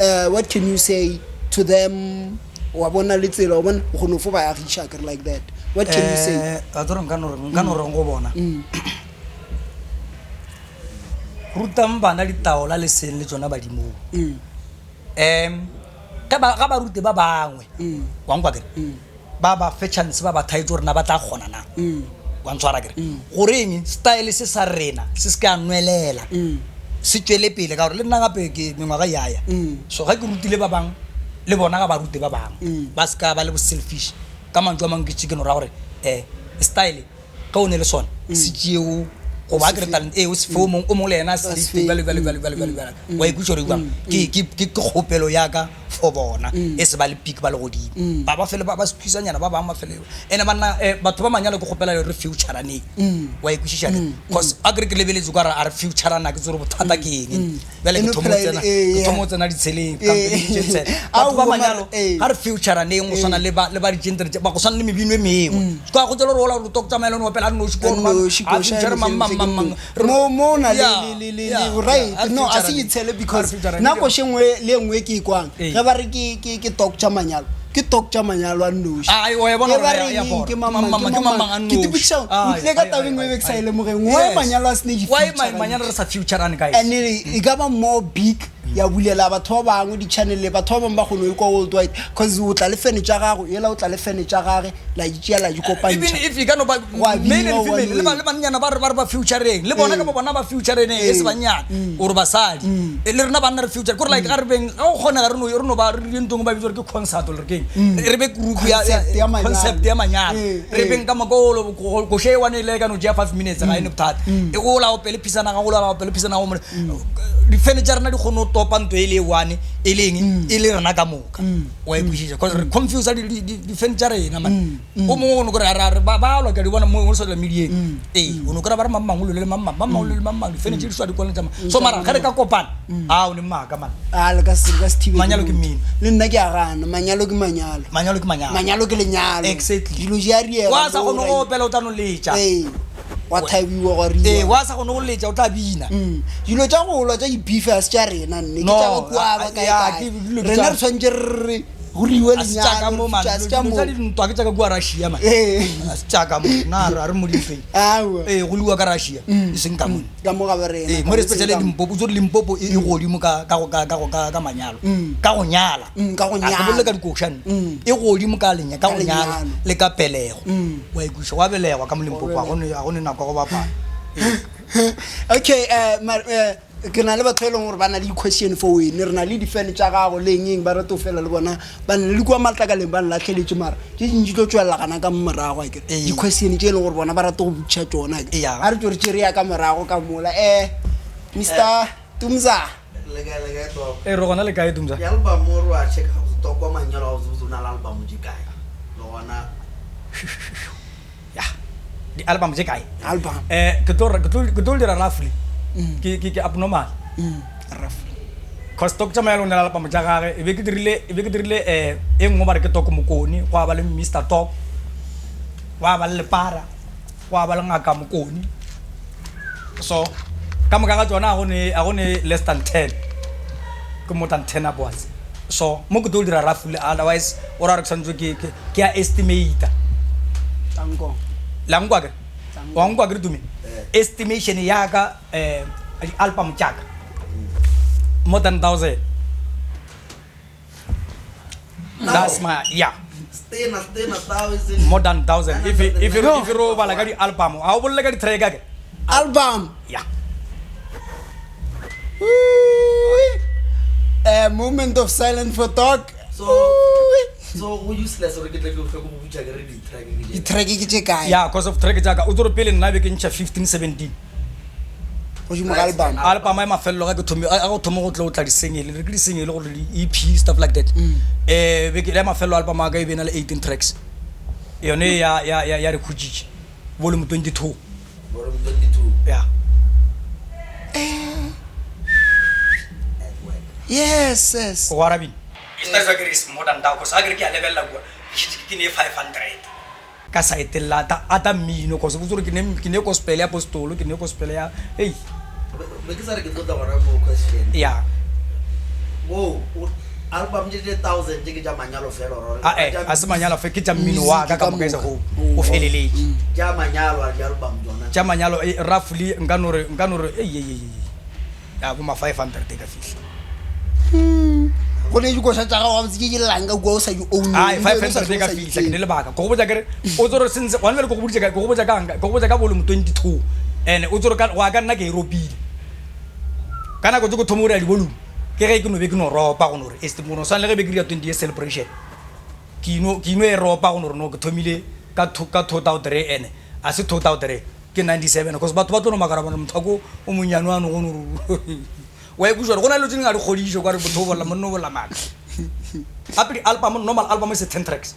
uh, what can you say to them wa bona le tsela wa bona o kgone go fo ba agiša kere like that what can you say Eh, wa tseba nka no reng- nka no reng go bona rutang bana ditaola le seng le tsona badimong um ge ba ga ba rute ba bangwe wa nkwa kere ba ba fe chance ba ba thaetse gore na ba tla kgona na wa ntshwara kere goreng style se sa rena se se ka nwelela. se tšwele pele ka gore le nna gape ke mengwaga ya ya. So ge ke rutile ba bang le bona ga ba rute ba bangwe. Ba se ka ba le bo selfish. Ka mantšu a mangwe ke ke no ra gore style ge o ne le sona se tšee o goba a kere talent ee o se fe o mongwe o mongwe le yena a se fe bjalo bjalo bjalo bjalo bjalo bjalo. Wa ikweša gore jwang? Ke ke ke kgopelo ya ka for bona e se ba le peak ba le godimo. Ba ba fele ba ba thusanyana ba bangwe ba fele ene banna batho ba manyalo ke kgopela re futuraneng. Wa ikwešiša ke? Cause a kere ke lebeletse kwa re a re futurana ke tsore bothata ke eng. Bjale ke thomo tsena ke thomo tsena ditsheleng kampeng tše tsena. Batho ba manyalo ga re futuraneng go swana le ba le ba di-genre tše ba go swana le mebino e mengwe. Ka go tsela gore ola o to tsamaela no opela a noši ko a future mang mang mang mang. Mo mo na le le le le right no a se itshele because nako shengwe le engwe ke ikwang ge ba re ke ke ke talk tša manyalo ke talk tša manyalo a nnoši Ai, wa e bona Ge ba gore re ya eng, bora. ke mang mang, Mang, ke ke mang mang mang a mang. Ke nnoši. tipiša o Ai, tlile ka ai, taba ai, engwe e be ke sa ai. e lemogeng why Yes. manyalo a sene Why di-feature manyalo re sa futureane guys? And e ka ba more big ya bulela batho ba bangwe di-channel batho ba bangwe ba kgone go ikwa worldwide cause o tla le fene tša gago yela o tla le fene tša gage la di tšea la di Even kopantšha if e ka no ba Gwa male and biniwa female one le ba way. le bannyana ba re ba re ba futureng le bona ka bo bona ba futureng e se bannyana or basadi E le rena banna re future kore like ga re beng ga go kgonega re no re no ba re dire ntho e nngwe ba bitsa gore ke concert or re keng re be group ya Concept ya manyalo. concept ya manyalo re beng ka moka o koše e one e le ka no tšea 5 minutes ga e ne bothata e o la opele phisana ga go la opele phisana go difene tša rena di kgone go topa ntho e le one e leng e le rena ka moka wa e kwešiša cause re confuse difene tša rena man o mongwe o no kore a re ba ba lwa ke a di bona mo social media ee o no kry ba re mang mang o lwele le mang mang mang mang o lwele le mang mang difene tše di swa di kwana tša mang so mara ge re ka kopana a o ne maaka man a le ka se le ka se thibe Manyalo ke mmino. le nna ke a gana manyalo ke manyalo manyalo ke manyalo manyalo ke lenyalo Exactly. dilo di a riega wa sa mo kgone go opela o tla no letša ee wa thabiwa gwa ee riwa wa sa kgone go letša o tla bina dilo tša go lwa tša dibife a se tša rena nne ke No, tša ba kua ba a- ya, kae ke dilo kae ke rena tša- re tshwanetse re re go riwe A se tša ka mo man lenyalo tša Dilo mo tša dintwa ke tša ka kua Russia man ee a se tša ka mo nna a re mo dintweng aowa ee go liwa ka Russia e seng ka mo ka mo ga ba rena ee mo re especially Limpopo o tsore Limpopo e e godimo ka ka go ka ka go ka ka manyalo ka go nyala Ka go A ke bolele nyala ka dikošane e godimo ka lenya ka Ka go nyala lenyalo. le ka pelego wa ikweša wa belegwa ka mo Limpopo a go ne a go ne nako ya go bapala okay ke na le batho e leng gore ba na le di-question for wene re na le di-fan tša gago le eng eng ba rata go fela le bona ba nna le kua matlakaleng ba nlatlheletše mara tše dintši tlo tšwelela gana ka mo morago akere Ee. di-question tše e leng gore bona ba rata go botšiša tšona akere Eya. a re tšo re tše re ya ka morago ka mola Mister Tumza Le kae le kae Doc? Ee, re gona le kae Tumza? Di-album o re wa checka gabotse Doc wa manyalo gabotse botse o na le album tše kae le gona Ya. Di-album tše kae? Album. Eh, ke tlo ke tlo ke tlo dira roughly. Ke ke ke abnormal. Roughly. Cause Doc Tšamaya o na le album tša gage, e be ke dirile e be ke dirile eh e nngwe ba re ke Doc Mokone, gwa ba le Mister Doc, gwa ba le Lepara, gwa ba le Ngaka Mokone. So ka moka ga tšona a go ne a go ne less than 10. Ke more than 10 upwards. So mo ke tlo dira roughly otherwise o ra re ke swanetše ke ke ke a estimate. Tanko. La nkwa ke? Wa nkwa ke re Tumi? Estimation ya ka di-album tša ka more than 1000. That's my yeah. Stena stena thousand. More than 1000. If if if ro bala ka di-album, ha o bolele ka di-track ke? Album. Yeah. Moment of silence for talk. So so go useless gore ke tle ke go go botša ke re di-track ke tše. Di-track ke tše kae? Yeah, cause of track tša ka. O tsore pele nna be ke ntšha 15 17. Godimo ga album. Album ya mafelelo ga ke thome ga go thome go tlo tla di-single, re ke di-single gore di-EP stuff like that. Be ke ya mafelelo album ya ka e be na le 18 tracks. Yone ya ya ya ya re khutšitše. Volume 22. Volume 22. Yeah. Yes, yes. O arabile. It's not like it's more than that because a ke re ke a lebelela kua ke šetše ke ne 500 ka saeteng la ta a ta mmino cause botse gore ke ne ke ne gospel ya apostolo ke ne gospel ya ei Be ke sa re ke tlo tla gona mo question. ya Wo album tše tše 1000 tše ke tša manyalo fela or a eh a se manyalo fe ke tša mmino wa ka ka moka e go o feleletše tša manyalo a di-album tsona. tša manyalo roughly nka no re nka no re ei ei ei ya bo ma 500 e ka fihla. Go ne dikoša tša gago gabotse ke di llang ka kua o sa di own. Ai 500 e ka fihla ke ne lebaka. Ke go botša ke re o tsore since gona bjale ke go boditše ka ke go botša kang ke go botša ka volume 22 and o tsore ka go ya ka nna ke e ropile. Ka nako tse ko thoma go dira di-volume ke ge ke no be ke no ropa go no re este go no swana le ge be ke dira 20 years celebration. Ke ino ke ino e ropa go no re no ke thomile ka ka 2003 ene a se 2003 ke 97 cause batho ba tlo no makala bona motho ko o monnyane wa no go no re wa e go na le tse dingwe ga di kgodiše o ka re motho o bolla monna o bolla maaka. Gape di-album normal album e se 10 tracks.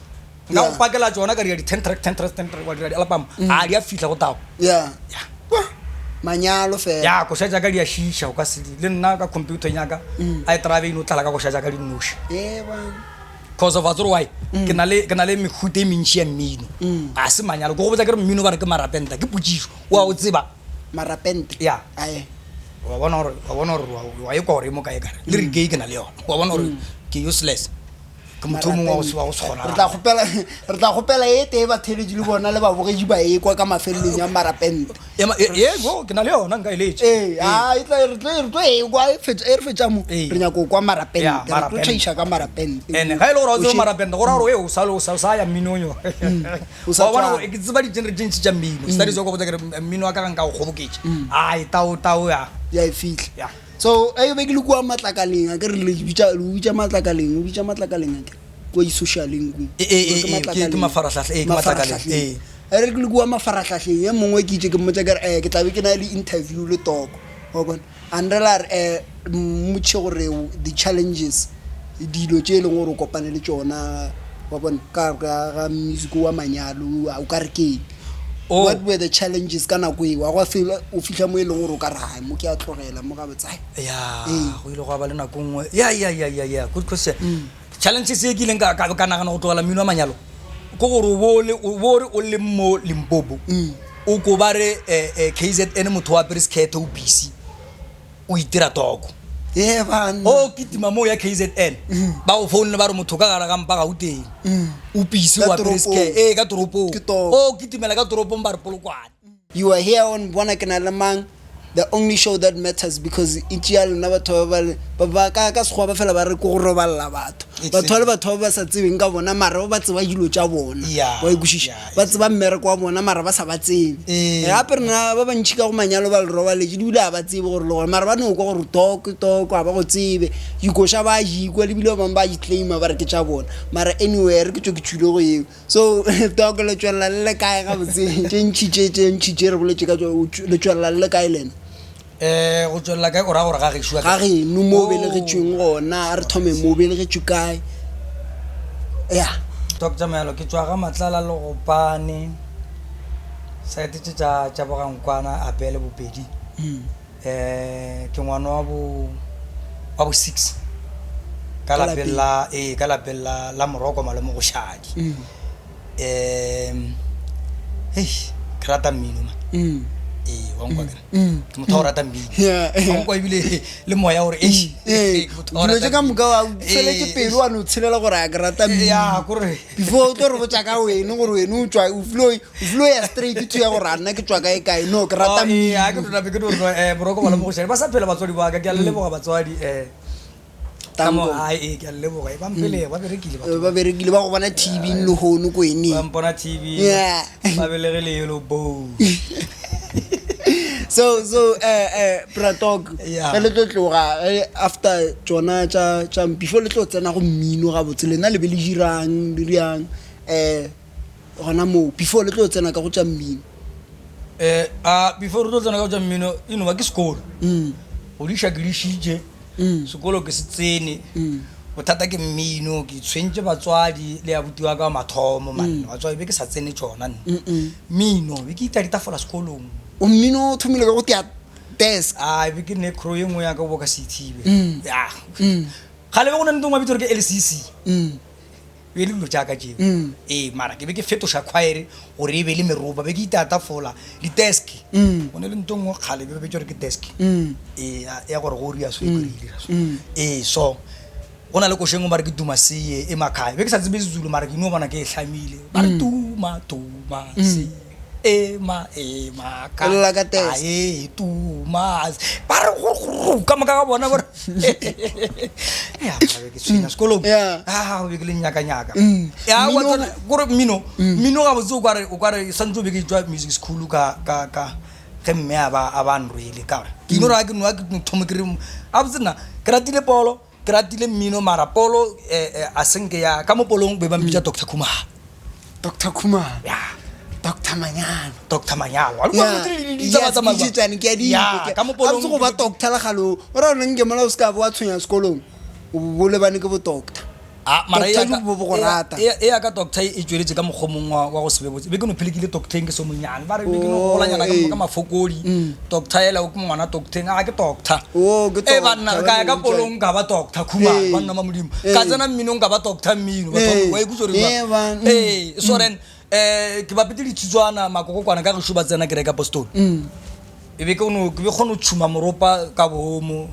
Nka go pakela tsona ka dira di 10 track 10 tracks 10 track wa dira di-album a di a fihla go tao. Yeah. Manyalo fela. Ya koša tša ka di a šiša o ka se le nna ka computer ya ka a e trabe e no tlala ka koša tša ka di nnoši. Ee bana. Cause of a tsore why ke na le ke na le mehuta e mentši ya mmino. Ga se manyalo ke go botsa ke re mmino ba re ke marapenta ke potšišo wa o tseba. Marapente. Ya. Ae. Wa bona gore wa bona gore wa e kwa gore e mo kae kare le reggae ke na le yona wa bona gore ke useless. Ke motho o mongwe wa go se wa go se Re tla kgopela re tla kgopela e tee batheeletši le bona le babogedi ba ekwa ka mafelelong ya marapente. E, e, yo, ke na le yona nka e letše. Ee, a e tla re tlo re tlo e kwa e fetša e re fetša mo Ee. re nyaka go kwa marapente. Ya, Re tlo marapente. tšhaiša ka marapente. Ene ga e le gore o tsebe Oše- marapente go raya gore o sa o sa o sa ya mminong yo. O sa Wa bona tšwala. gore ke tseba di-genre tše ntši tša mmino. Studies wa go botsa ke re mmino wa ka ga nka o kgoboketša. Ai tao tao ya. Ya e fihla. Ya. So e be ke le kua matlakaleng a ke re le bitša le bitša matlakaleng o bitša matlakaleng a ke kua di-socialeng kua E, e, e, e, ke- ke mafarahlahla, e, ke matlakaleng, e. e re ke le kua mafarahlahleng ye mongwe ke itše ke mmotša ke re um ke tlabe ke na le interview le toko wa bona a nrela re um mmotše gore di-challenges dilo tše e leng gore o kopane le tšona wa bona ka ga ga music wa manyalo o ka re ke eng Oh. What were the challenges ka nako eo wa go fela o fihla mo e leng gore o ka re hai mo ke a tlogela mo gabotse hai ya Ee. go ile go ba le nako nngwe ya ya ya ya ya good question challenges e ke ileng ka ka ka nagana go tlogela mmino wa manyalo ke gore o bo o le o bo re o le mo Limpopo o ko ba re eh, eh, KZN motho wa apere sekhethe o busy o itira toko ye banna o kitima moo ya KZN ba go founele ba re motho ka gare ga mpa Gauteng o busy Ka o apere toropong. sekhethe ee ka toropong Ke toko. o kitimela ka toropong ba re Polokwane You are here on Bona Ke Na Le Mang, the only show that matters because e tšea lena batho ba ba ba ba ka ka sekgowa ba fela ba re ke go roballa batho. Batho ba le batho ba ba sa tsebeng ka bona mara ba ba tseba dilo tša bona. Yeah, Wa e kwešiša? yeah, Ba tseba mmereko wa bona mara ba sa ba tsebe. Ee. Gape rena ba bantši ka go manyalo ba le robaletše ebile ga ba tsebe gore le gona mara ba no kwa gore toko toko ga ba go tsebe. Dikoša ba di kwa le bile ba bangwe ba di claima ba re ke tša bona. Mara anyway re ke tšwe ke tšwile go eo. So toko le tšwelela le le kae gabotse tše ntši tše tše ntši tše re boletše ka tšo le tšwelela le le kae lena? Um go tšwelela kae o raya gore ga gešo Ga geno mo o belegetšweng gona a re thome mo o belegetšwe kae? Ya. Doctor Mayalo ke tšwa ga Matlala Legopane site tše tša tša Bogankwana Abele Bopedi um ke ngwana wa bo wa bo six ka Ka lapeng lapeng. la ee ka lapeng la la Moroko Malome Goshadi um hei ke rata mmino man ee wa nkwa kere ke motho wa go rata mmino Yeah, yeah. wa nkwa ebile le moya gore eish Ee, ke motho wa go dilo tše rata ka mmino. moka wa feletše Ee, pelo wa no tshelela gore a ke rata mmino. ya kore Before o tlo re botša ka wene gore wene o tšwa o filo o filo ya straight to ya gore a nna ke tšwa kae kae no ke rata Oh, ee, mmino. ha ke tlo nape ke no re, eh, Moroko Malome Goshadi ba sa phela batswadi ba ka ke a le leboga batswadi um ka mo Tanko. gae ee ke a le leboga e ba mpele ba berekile batho Eh, ba berekile ba go bona TV lehono ko ba eneng. mpona TV Yeah. ba belegile yellow bone So so eh eh Bratok Yeah. ge le tlo tloga eh, after tšona tša tša before le tlo tsena go mmino gabotse lena le be le dirang le dirang eh gona moo before le tlo tsena ka go tša mmino. Eh, a before re tlo tsena ka go tša mmino e no ba ke sekolo Mm. go diša ke dišitše sekolo ke se tsene bothata ke mmino ke tshwentše batswadi le abuti wa ka wa mathomo man batswadi be ke sa tsene tšona nna mmino be ke ita ditafola sekolong O mmino o thomile ka go tea desk. a be ke ne crow ye nngwe ya ka bo ka se ithibe ya kgale be go na le ntho e nngwe ba bitsa gore ke LCC be le dilo jaaka tšeo ee mara ke be ke fetoša choir gore e be le meropa be ke itaya tafola di-desk go ne le ntho e nngwe kgale be ba bitsa gore ke desk ee ya- ya gore go ria so e kry-ile so ee so go na le koša e nngwe ba re ke tuma seye e makhaya be ke sa tsebe Sezulu mara ke no bona ke e hlamile ba re tuma tuma se ema ema ka O lla ka desk. ae tuma ba re go ka moka ga bona gore ya mara be ke tshwenya sekolong Yeah. ah o be ke le nyaka-nyaka Mm. ya wa Mmino- tsena kore mmino mmino gabotse o kare o kare santse o be ke tswa music school ka ka ka Ge mme a ba a ba nrwele ka gore ke ino ra ke nwa ke thome ke re a botse nna ke ratile polo ke ratile mmino mara polo eh, eh, a senke ya ka mo polong be ba mpitsa Dr. Khumalo. Dr. Khumalo. Ya. Dr. Manyalo. Dr. Manyalo. Wa Yeah. di Yes, ke tšane, ke a di Ya, ka mo polong. A botse go ba doctor le galo o ra neng ke mola o se ka bo wa tshwenya sekolong o bo lebane ke bo doctor Ah, mara e Doctor ya ka- bo bo go e ya- rata. e ya- e ya ka doctor e tsweletse ka mokgwa o mongwe wa wa go se be botse be ke no phele ke ile doctoreng ke se monnyane ba re be ke no Oh, golanyana ka ee. ka mafokodi doctor ela o ke ngwana doctoreng a ke doctor Oh, ke e banna doctor, ka ya ka ba ne polong ka ba doctor khumalo Ee. banna ba modimo Ee. ka tsena mminong ka ba doctor mmino batho Ee. ba ikutswa Ee, ba- ee so then um ke bapete dithutswana makokokwana ka gešo ba tsena ke reka postone e be ke no ke be kgone go tšhuma moropa ka bomo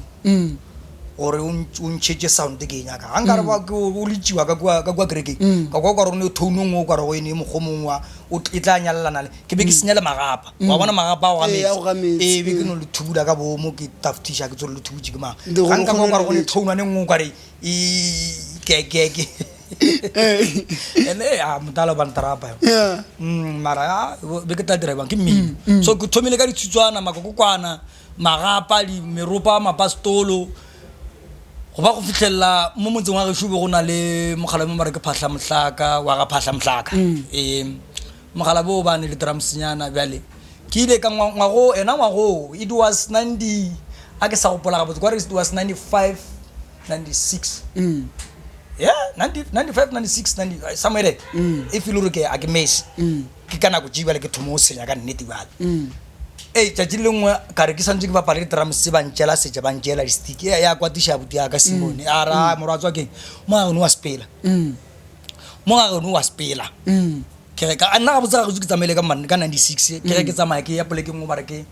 gore o ntšhetše sound ke e nyaka ga nkare ba ke o letšiwa ka kua ka kua kerekeng ka kwa o kare o ne tone nngwe o kare go ene mokgwa mongwe wa o e tla nyalelana le ke be ke senya le magapa wa bona magapa a go Ee, a go ga ga metsi. ee be ke no le thubula ka bomo ke taftiša ke tsore le thubutše ke mang Ndi gore ga nka o kwa o kgone kare go go ne letša. tone nngwe o kare e ke ke ke ene a motala ba ntarapa yo Yeah. Mara a be ke tla dira bang ke mmino so ke thomile ka dithutswana makokokwana magapa di meropa mapastolo go ba go fitlhelela mo motseng wa gešo be go na le mogala mo ba re ke phahla mohlaka wa ga phahla mohlaka ee mogala bo ba ne le drumsnyana bjale ke ile ka ngwago ena ngwago it was 90 a ke sa gopola gabotse kwa re it was 95 96 yeah 90 95 96 90 somewhere there e feel gore ke a ke mess ke ka nako tše bjale ke thoma go senya ka nnete bjale ee tšatši le lengwe ka re ke santse ke bapala di-drums tse ba ntšela setša ba ntšela di-stick ya ya kwatiša abuti ya ka simone a ra morwa tswa keng mo ga geno wa sepela mo ga geno wa sepela ke re ka nna gabotse ga gotse ke tsamaile ka ka 96 ke re ke tsamaya ke ya polekeng nngwe ba re ke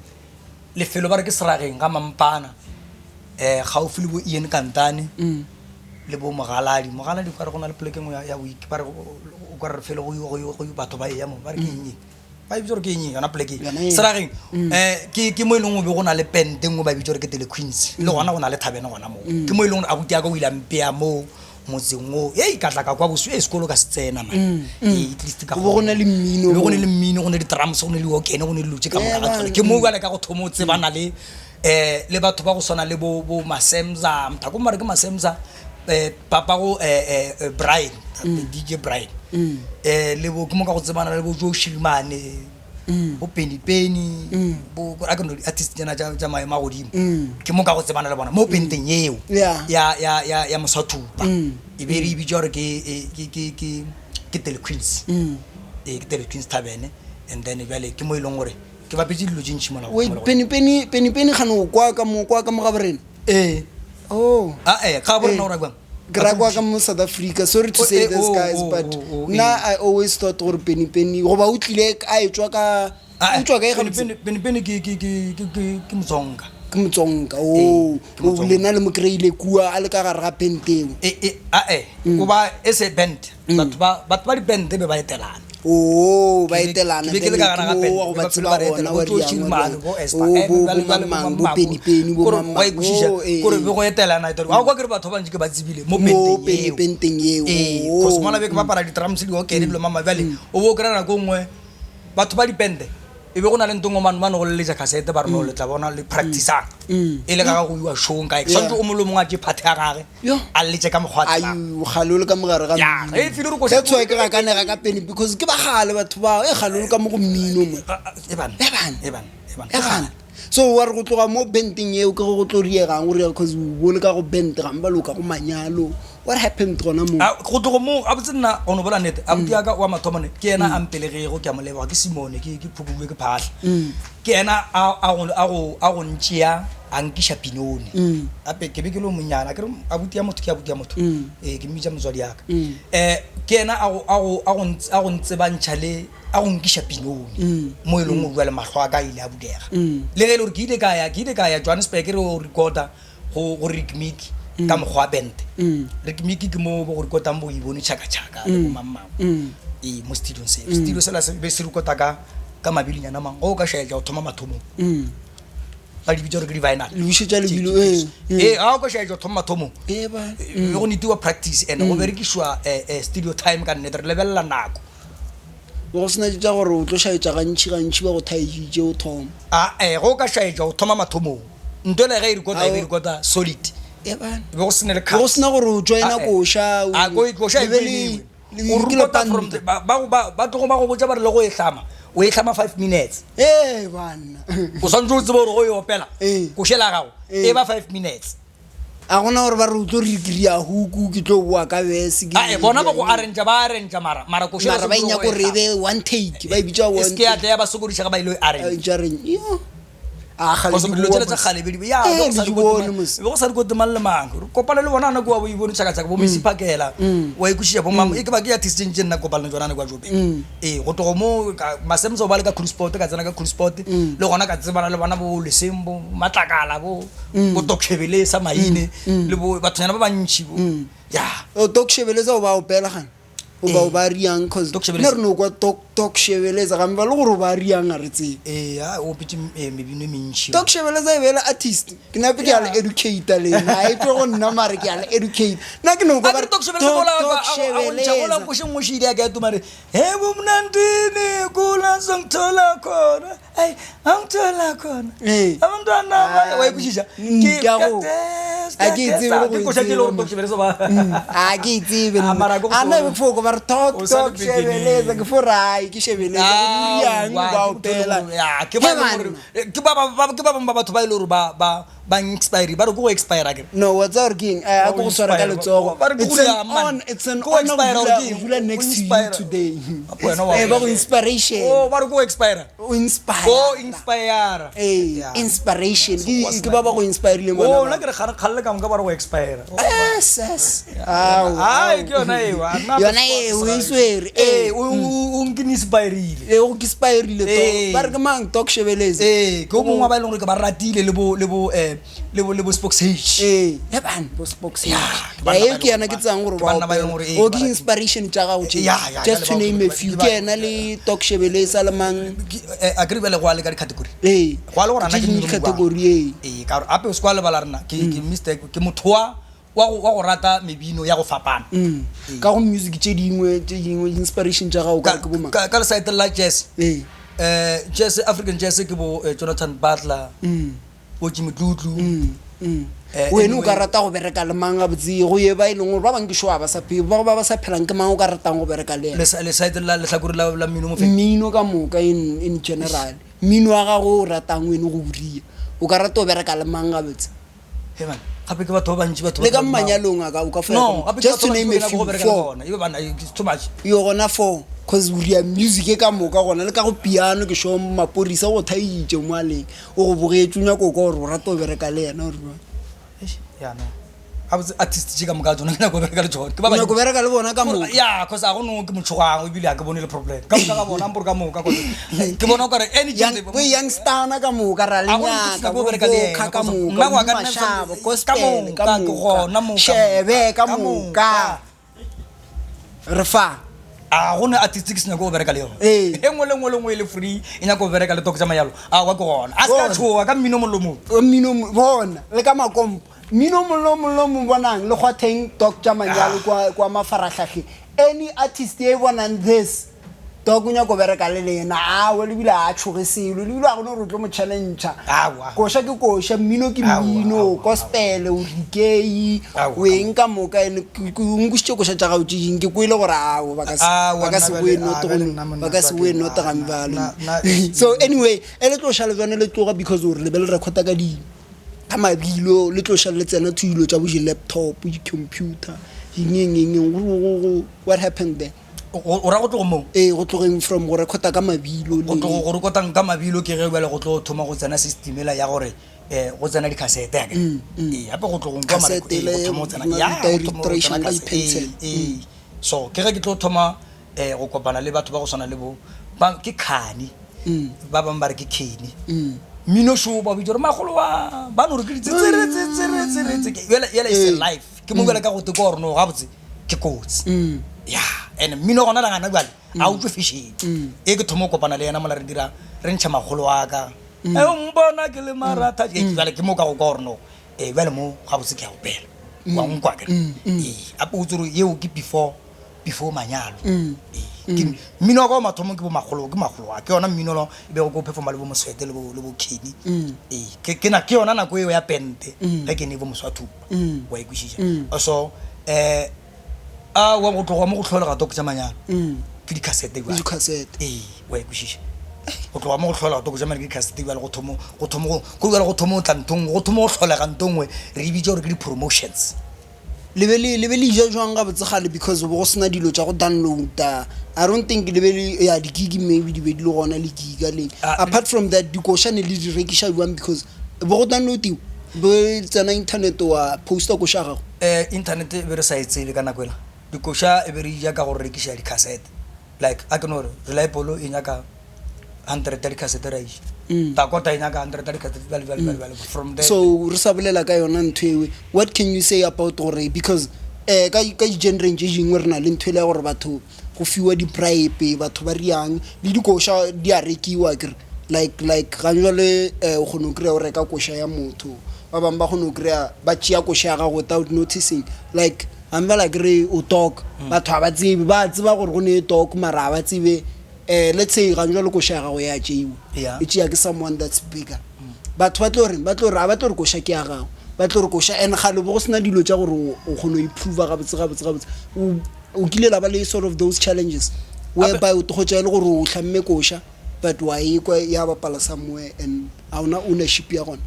lefelo ba re ke serageng ga mampana um gaufi le bo ian kantane le bo mogaladi mogaladi o kare go na le poleke nngwe ya week ba re o kare re fele go batho ba eya mo ba re ke eng ba e bitsa gore ke eng yona poleke Yona eng? serageng um ke mo e leng go be go na le pente nngwe ba e bitsa gore ke tele queens le gona go na le thabene gona moo ke mo e leng gore abuti ya ka o ile a mpea moo motseng o ei ka tla ka kwa bosio e sekolo ka se tsena man ee at least ka Go be go na le mmino Be go moo. ne le mmino go ne di-drums go ne le diokene go ne dilo tse ka moka ga Yeah, tsone man. ke mo bjale ka go thoma o tsebana le um le batho ba go swana le bo bo masemza mthako mare ke masemza um papa go um brian dj brian um le bo ke mo ka go tsebana le bo jo shirimane bo penny penny bo a ke no di-artist tsena tša maemo a godimo ke mo ka go tsebana le bona mo penteng eo Yeah. ya ya ya ya moswathupa e be re e bitsa gore ke e- ke ke ke ke tele queens ee ke tele queens tavern and then bjale ke mo e leng gore ke bapetse dilo tše ntšhi mola Wait, penny penny penny penny gane o kwa ka mo kwa ka mo ga borena ee oh a eh ga borena Eh. o ra kwang ke ra kwa ka mo south africa sorry to Oh, say eh, this oh, guys oh, but oh, oh, nna eh. i always thought gore penny penny goba o tlile a e tswa ka Ah, o tswa kae gabotse? penny penny ke ke ke ke ke ke motsonga ke motsonka o Eh, ke Motsonga. lena le mo kry-ile kua a le ka gare ga penteo e e a eh o ba e se band batho ba batho ba di band be ba etelana o ba Ke be- etelana ke be ke le ka gare ga mo band, wa go be ba ba tseba phela ba re gona etela, wa bo Joe riang, wa Shirimane, riang. bo Esther, Oh, eh, bo ba le- bo ba le- bo mang-mang, bo Mamang, penny penny bo kore mang-mang. wa ikwešiša, Oh, eh, kore eh. be go etelana etela. Wa kwa ke re batho ba bantši ke ba tsebile mo Mo penteng penny eo. penteng eo. Ee, Oh. cause mola be ke bapala di-drums di okene dilo mama bjale o bo o kry-a nako nngwe batho ba dipente e be go na le nto ngwe mane mane go leletša cassette ba re no le tla bona le practiceang e le ka ga go iwa showng kae Yeah. tshwanetse o mongwe le mongwe a tše phate ya gage Yo. a letse ka mokgwa a tsebang. ayo gale o le ka mogare ga Ya, mmino. ge e feel gore ko- That's why ke gakanega ka penny because ke bagale batho bao e gale o le ka mo go mmino mo Ah, ah, e bana E bana. e bana e bana E gana. so wa re go tloga mo benteng eo ke go go tlo riegang o riega cause o bone ka go bent gang ba loka go manyalo what happened gona mo Ah, go tlogo moo a botse nna go no bola nnete abuti yaka wa mathomone ke ena a mpelegego ke a mo leboga ke simone ke ke phukubue ke phatlha ke ena a a go a go a go ntšea a nkiša pinone gape ke be ke le o monyana ke re abuti ya motho ke abuti ya motho ee ke mmitša motswadi yaka um ke ena a go a go a go a go ntsebantšha le a go nkiša pinone mo e leng gore jale mahlo a ka a ile a bulega le ge e le gore ke ile ka ya ke ile ka ya johannesburg re o recorda go go Rick Mick ka mokgwa wa band Rick Mick ke mo bo go recordang bo ibone chaka chaka le bo mang mang ee mo studio seo studio sela se be se recorda ka ka mabilinyana mang go ka shaetša go thoma mathomong ba di bitsa gore ke di-vinyl Le bušetša lebilo, ee, ee ga o ka shaetša go thoma mathomong E ba. e go netiwa practice and go berekišwa studio time ka nnete re lebelela nako Be go sena tše tša gore o tlo šaetša gantši gantši ba go thaeditše o thoma. A e ge o ka šaetša o thoma mathomong. Nto ela ge e rekota e be e rekota solid. E bana. Be go sene le Be go sena gore o joina koša. A ko koša e le be le joiniwe. O rekota from the ba ba ba tlogo ba go botša ba re le go e hlama o e hlama 5 minutes. Ee banna. O swanetše o tsebe gore go e opela Ee. koša ela ya gago Ee. e ba 5 minutes. A gona gore ba re o tlo re kry-a huku ke tlo boa ka bese ke Ae bona ba go arrangea ba arrangea mara mara koša mara ba e nyaka gore e be one take ba e bitša e one se ke ya tla ya ba sokodiša ga ba ile arrange. take reng yo a kgale Because di dilo boa tsele tsa mos. kgale be di ya Eh, be go sa di di bone kote mos. be go sa di kote mang le mang re kopane le bona nako wa bo ibone tshaka tshaka bo Messi phakela wa ikwešiša bo mang e ke ba ke ya artist tše nna kopane le tsona nako ya Joburg ee go tlogo mo ka Masemso ba le ka Cool Sport ka tsena ka Cool Sport le gona ka tsebana le bona bo Leseng bo Matlakala bo bo Doc Shebelesa Maine le bo bathonyana ba bantši bo ya O Doc Shebelesa o ba opela gane o ba o ba riang cause Doc ne Shebelesa. re no kwa Doc Doc Shebelesa gambe ba le gore o ba riang a re tsebe ee a o opetse eh, mebino e mentši Doc Shebelesa e be e le artist ke nape ke a le educator le nna a e tlo go nna mare ke a le educate nna ke no kwa A ba ke re re Doc Shebelesa Doc gola Doc a gola Shebelesa koše nngwe šidi ya ka ya tumare ebumnandini kula songithola khona ayi angithola khona Ee. abantwana ba- wa ikwešiša Ke a go- Ha ke e tsebe le go ke e koša ke le gore tseba, Doc Shebelesa ba a ke e tsebe Ah, mara ke go a na so- be foko ba re tok O sa le tok shebelesa ke fo rai ke shebelesa Ah, riang wa, ba ke motho e opela leng gore- ya, ke ba e He leng gore- banna. eh, ke ba ba- ba- ke ba bangwe ba batho ba e le gore ba ba ba inspire ba re ke go expire akere no wa tseba gore ke eng Eh, a ko go swara ka inspire. letsogo Ba re ke It's go an dira, man. honor- it's an Ke go honor go expire gore dula- ke eng? go dula O next to you inspire. today Apo wena wa Eh, ba go bolela. inspiration oh ba re ke go expire o inspire go inspire ee Yeah. inspiration ke ke ba ba go inspirileng oh bona nna ba. ke re kgale kgale ka moka ba re go expire Yes, yes. Ao, ai ao. ke yona eo a nna Yona eo, o e swere, ee ee. o nkinspirile ee go ke inspirile Ee. ba re ke mang tok shebelese ee ke o mongwe wa ba e leng gore ke ba ratile le bo le bo eh le bo le bo Spox H ee e bane bo Spox Ya, H. ke banna Ya, eo ba e ke yena leng ke gore tsang gore ke banna ba e leng gore, ee, o ke ke ba ratile. inspiration tša gago tše Ya, ya, just to jwale ba- name a ke few ba- ke yena le tok shebelesa le mang Eh, a kere bjale go a le ka di-category ee go a le gore ana tše ke dingwe mmino di-category ee ee ka gore ape o se kwa lebala rena ke ke mistake ke motho wa wa go wa go rata mebino ya go fapana Mm. ka go music tše dingwe tše dingwe inspiration tša gago ka ka ke bo mang ka ka lesaeteng la jazz ee eh jazz African jazz ke bo eh, Jonathan Butler bo Jimmy Dludlu Eh, wena o anyway. ka rata go bereka le mang gabotse go ye ba e leng gore ba bangwe ke sure ba sa phele ba ba ba sa phelang ke mang o ka ratang go bereka le ena lesaeteng la lehlakore la la mmino mo feng mmino ka moka in, in general mmino wa gago o ratang wene go o ria o ka rata go bereka le mang gabotse he man gape ke batho ba bantši batho ba le ka ba- manyalong a ka o ka foya no ka- gape ke just batho to ba name bantši a ba ke few nyaka go bereka le four bona ebe bana it's too much yo gona four cause o ria music e ka moka gona le ka go piano ke sure maporisa go thaitše mo a leng o go bogetše o nyako kwa gore o rata go bereka le yena gore jwang. Eish, ya no gabotse artist tše ka moka tsona ke nyako bereka le tsone ke ba O nyako bantši. bereka le bona ka moka ya cause a go no ke motšhogang ebile a ke bone le problem ka moka ga bona mpore ka moka 'cause ke bona o kare any Young- bo youngstana ka moka ra le A go ne ke nyaka sena go bereka le yena, bokha ka cause moka nna wa ka nna mashabo ka gospel ka moka, ke gona moka moka, shebe ka ka moka moka. re fa a go ne artist ke se nyako go bereka le yone Ee. e nngwe le nngwe le nngwe e le free e nyako go bereka le Doctor Mayalo a wa ke gona a se ka Bona. tshoga ka mmino molomong O mmino mo- bona le ka makompo mmino mollo mollo mo bonang le kgwatheng doctor manyalo kwa kwa mafaratlhatlheng any artist e bonang this dok o nyako bereka le lena awe lebile a tshoge selo lebile a gone gore o tlo mo challengea Aowa. koša ke koša mmino ke Aowa, mmino aowa, gospel o rikei Aowa, o eng ka moka ene nkositše koša tša gago tše ding ke kwele gore ao ba ka se- Aowa, ba ka nna se bjale- boe ah, noto bjale go- nna monna ba ka se wa boe ke- noto ah, gampe nna- bjalo. nna- so anyway e le tlo šale jone le tloga because gore le be le recorda ka di ka mabilo le tlo šale le tsena to dilo tša bo di-laptop di-computer dingengengeng what happened there o ra go tlogo moo ee go tlogeng from go recorda ka mabilo go tlogo go rekotang ka mabilo ke ge bjale go tlo thoma go tsena system ela ya gore um go tsena di-cassette akere ee gape go tlogong kwa Cassette mareko- ee, ele go thoma go tsena- na ya, le go thoma go tsena di-registration ka cassette, di-pencil. ee, ee. so ke ge ke tlo thoma um go kopana le batho ba go tshwana le bo ba- ke khani ba bangwe ba re ke kane mmino show ba bitsa gore magolo wa ba no re ke ditsetseretsetseretseretse yela is a life ke mo bjale ka go te ko gore no gabotse ke kotsi ya and mmino gona le gana bjale a utswe fashion e ke thoma go kopana le yena mola re dira re ntšha magolo wa ka e o mpona ke le maratha Ke- bjale ke mo ka go kwa gore no ee bjale mo gabotse ke a opela wa nkwa kere ee ape o tsere yeo ke before before manyalo ee. Ke mmino wa ka wa mathomo ke bo makgolo, ke makgolo wa ke yona mmino lo e bego ke o performa le bo Moswete le bo le bo Kenny. Ee, ke ke na ke yona nako eo ya pente ge ke ne bo Moswathupa. Wa e kwešiša. So eh a wa go tloga mo go hlolega toko tša manyalo. Ke dikhasete jwale. Dikhasete. Ee, wa e kwešiša. Go tloga mo go hlolega toko tša manyalo ke dikhasete jwale go thomo go thomo go go jwale go thomo go tla nthong go thomo go hlolega ntho nngwe re e bitša gore ke di-promotions. Le be le le be le ja jwang gabotse kgale because bo go sena dilo tša go downloada. I don't think le be le ya di-gig maybe di be di le gona le giga le apart from that dikoša ne le di rekiša jwang because bo go downloadiwa bo tsena internet wa posta koša ya gago. Eh internet e be re sa e tsebe ka nako ela. Dikoša e be re ja ka go rekiša di-cassette. Like a ke no re Reliable e nyaka 100 ya di-cassette ra iša. Dakota e nyaka 100 ya di-cassette bjale bjale bjale bjale from there. So re sa bolela ka yona ntho ewe what can you say about gore because eh ka ka di-genreng tše dingwe re na le ntho ele ya gore batho go fiwa di-bribe batho ba riang le dikoša di a rekiwa akere like like ga jwale eh o kgona go kry-a o reka koša ya motho ba bangwe ba kgona go kry-a ba tšea koša ya gago without noticing like Gambela ke re o talk batho ga ba tsebe ba tseba gore go ne talk mara ga ba tsebe um let's say ga jwale koša ya gago ya tšeiwa Yeah. e tšea ke someone that's bigger batho ba tlo reng ba tlo re ga ba tlo re koša ke ya gago ba tlo re koša and gale bo go sena dilo tša gore o o kgone go improve gabotse gabotse gabotse o o kile la ba le sort of those challenges whereby o togotša e le gore o hlamme koša but wa e kwa ya bapala somewhere and ga ona ownership ya gona.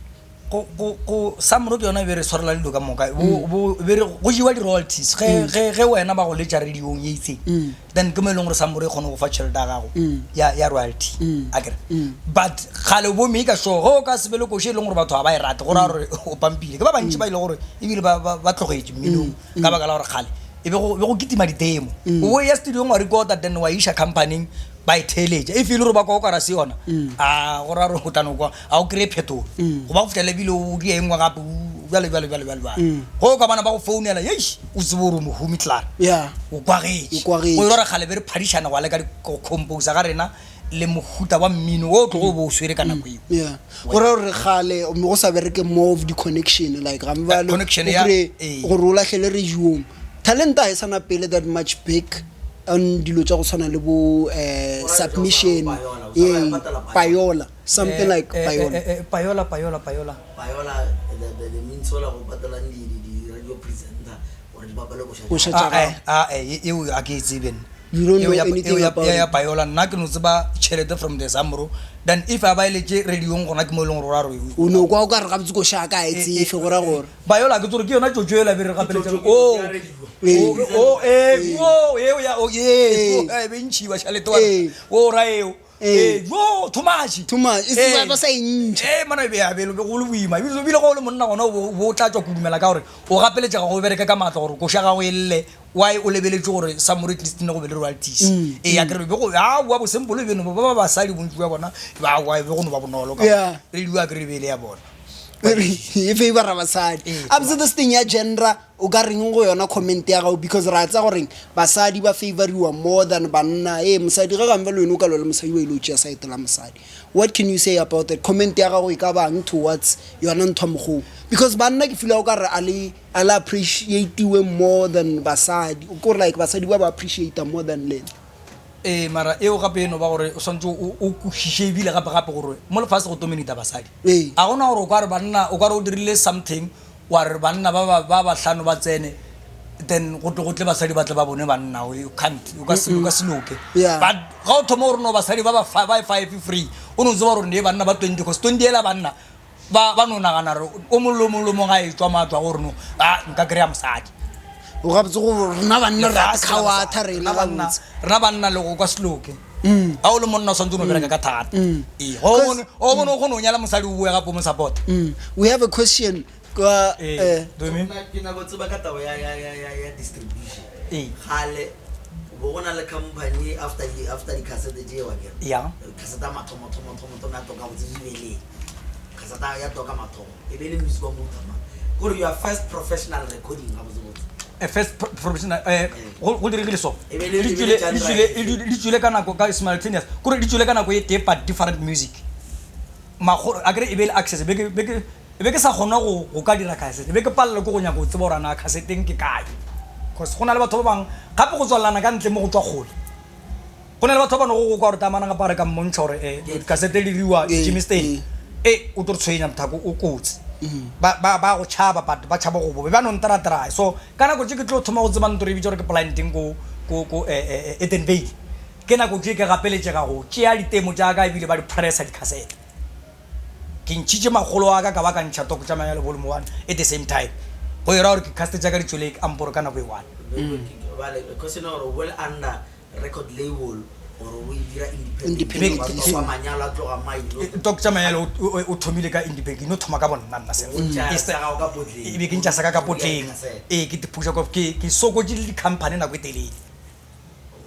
Go, go, go, Samro ke yona e be re tshwarela dilo ka moka. Bo, bo, e be re, go jewa di-royalties. Ge, ge, ge wena ba go letša radiong ye itseng, then ke mo e leng gore Samro e kgone go fa tšhelete ya gago ya, ya royalty. Akere? But kgale bo maker sure ge o ka se be le koši e leng gore batho ga ba e rate, go raya gore o pampile. Ke ba bantši ba e leng gore ebile ba, ba, ba tlogetše mminong ka baka la gore kgale e be go, be go kitima di-demo. O ya studio-ong wa recorda then wa iša company-ing ba e theeletša. If e le gore ba kwa o ka re se yona, a go raya gore o tla no kwa a o kry-e phetolo. Goba go fihlela ebile o dia e nngwe gape o bjale bjale bjale bjale bjale. Ge o ka bona ba go founela, eish, o tsebe gore o mohumi klaar. Yeah. O kwagetše. O kwagetše. Go e gore kgale be re phadišana go ya le ka go composer ga rena le mohuta wa mmino o tlogo o bo o swere ka nako eo. Yeah. Go raya gore kgale me go sa bereke more of di-connection like ga Eh, connection ya- o kry-e ee. gore o lahlele radio-ong. Talenta ga e sa na pele that much big on dilo tša go tshwana le bo um submission Payola, o ee, patala payola something Eh, like eh, payola eh, eh, payola payola payola payola the, the, the means ola go patalang di, di, di radio presenter gore di bapale koša Koša tša tša Ah, gago. eh, ah, eh, eo a ke e tsebe nna. You don't Eo know ya- anything eo ya- about ya- ya it. payola nna ke no tseba tšhelete from the samro then if a ba eletše radiong gona ke mo e leng gore o ra re o no kwa o ka re gabotse koša ya ka ga e tsefe go ra gore Bayola ke tsore ke yona tšotšo ela be re gapeletša Tšotšo ke o tšotšo ya radio. o o eh o eo ya o Ee. ye e be ntšhiwa tšhelete wa Ee. o ra eo Ee. eh jo too much Too much. E se Eh. ba sa e ntšha. eh mana e be ya be go le boima ebile ebile go le monna gona o bo- o bo tla tswa kudumela ka gore o gapeletšega go bereka ka maatla gore koša gago e lle why o lebeletše gore somebody at least ne go be le royalties ee a kere be go aowa bosemple e be no ba ba basadi bontši bja bona ba aowa e be go no ba bonolo ka Yeah. radio a kere e be e le ya bona e favora basadi Ee, abse this thing ya genre o ka reng go yona comment ya gago because ra tsa goreng basadi ba favoriwa more than banna ee mosadi ge gambe le wena o ka lwa le mosadi wa ile o tšea side la mosadi what can you say about that comment ya gago e ka bang towards yona ntho ya mogoo because banna ke feel o ka re a le a le appreciatiwe more than basadi o kore like basadi ba ba appreciata more than lena Ee, mara eo gape e no ba gore o swantse o o kwešiše ebile gape gape gore mo lefase go dominata basadi. Ee. A gona gore o ka re banna o ka re o dirile something wa re banna ba ba ba bahlano ba tsene then go tle go tle basadi ba tle ba bone banna you can't o ka se o ka se loke. Yeah. But ga o thoma gore no basadi ba ba ba five free o no tseba gore ne banna ba 20 cause 20 ela banna ba ba no nagana re o mongwe le o mongwe le o mongwe a e tswa matwa gore no a nka kry-a mosadi. O gabotse go rena banna re Lefase la kgawatha basadi. rena Rena banna gabotse. rena banna le go ka se loke. Ga o le monna o swantse o no bereka ka thata. Ee, ga o bone o bone o kgone go nyala mosadi o boe gape o mo support. We have a question kwa Ee, eh, Dumi. Nna ke nyaka go tseba ka taba ya ya ya ya ya distribution. Ee. Kgale bo go na le company after di after di cassette tšewa ke. Ya. Cassette ya mathomo thomo thomo thomo ya toka botse di beleng. Cassette ya toka mathomo. E be le music wa mohuta mang. Gore your first professional recording ga botse botse. Eh, first professional eh go go diregile so. E be le- Di e be tswile le di genre tswile efe? di tswile ka nako ka simultaneous. Kore di tswile ka nako e tee but different music. Magolo a kere e be le access be ke be ke e be ke sa kgona go go ka dira cassette. Be ke palelwa ke go nyaka go tseba gore ana cassetteng ke kae. Cause go na le batho ba bang gape go tswalelana ka ntle mo go tswa kgole. Go na le batho ba ba no go go kwa gore tamana gapa re ka mmontšha gore eh, dikasete di diriwa Ee, Germiston. E o tlo re tshwenya mothako o kotsi. Ba ba ba go tšhaba but ba tšhaba go bobe ba no ntara-try. So ka nako tše ke tlo thoma go tseba ntho re e bitša gore ke planting ko ko ko eh, eh, eh, Edenvale. Ke nako tše ke gapeletšega go tšea ditemo tša ka ebile ba di pressa dikasete. Ke ntšhitše makgolo a ka ka ba ka ntšha toko tša manyalo volume 1 at the same time. Go e ra gore ke caste tša ka di tšwele amporo ka nako e one. Bale question ya gore well under record label or o e dira Independent. independent wa manyalo a tloga mailo. Toko tša manyalo o thomile ka independent, ke no thoma ka bonna nna self. O ntšha sa gago ka potleng. E be ke ntšha sa ka ka potleng. Cassette. Ee, ke te pusha ke ke sokotše le di-company nako e telele.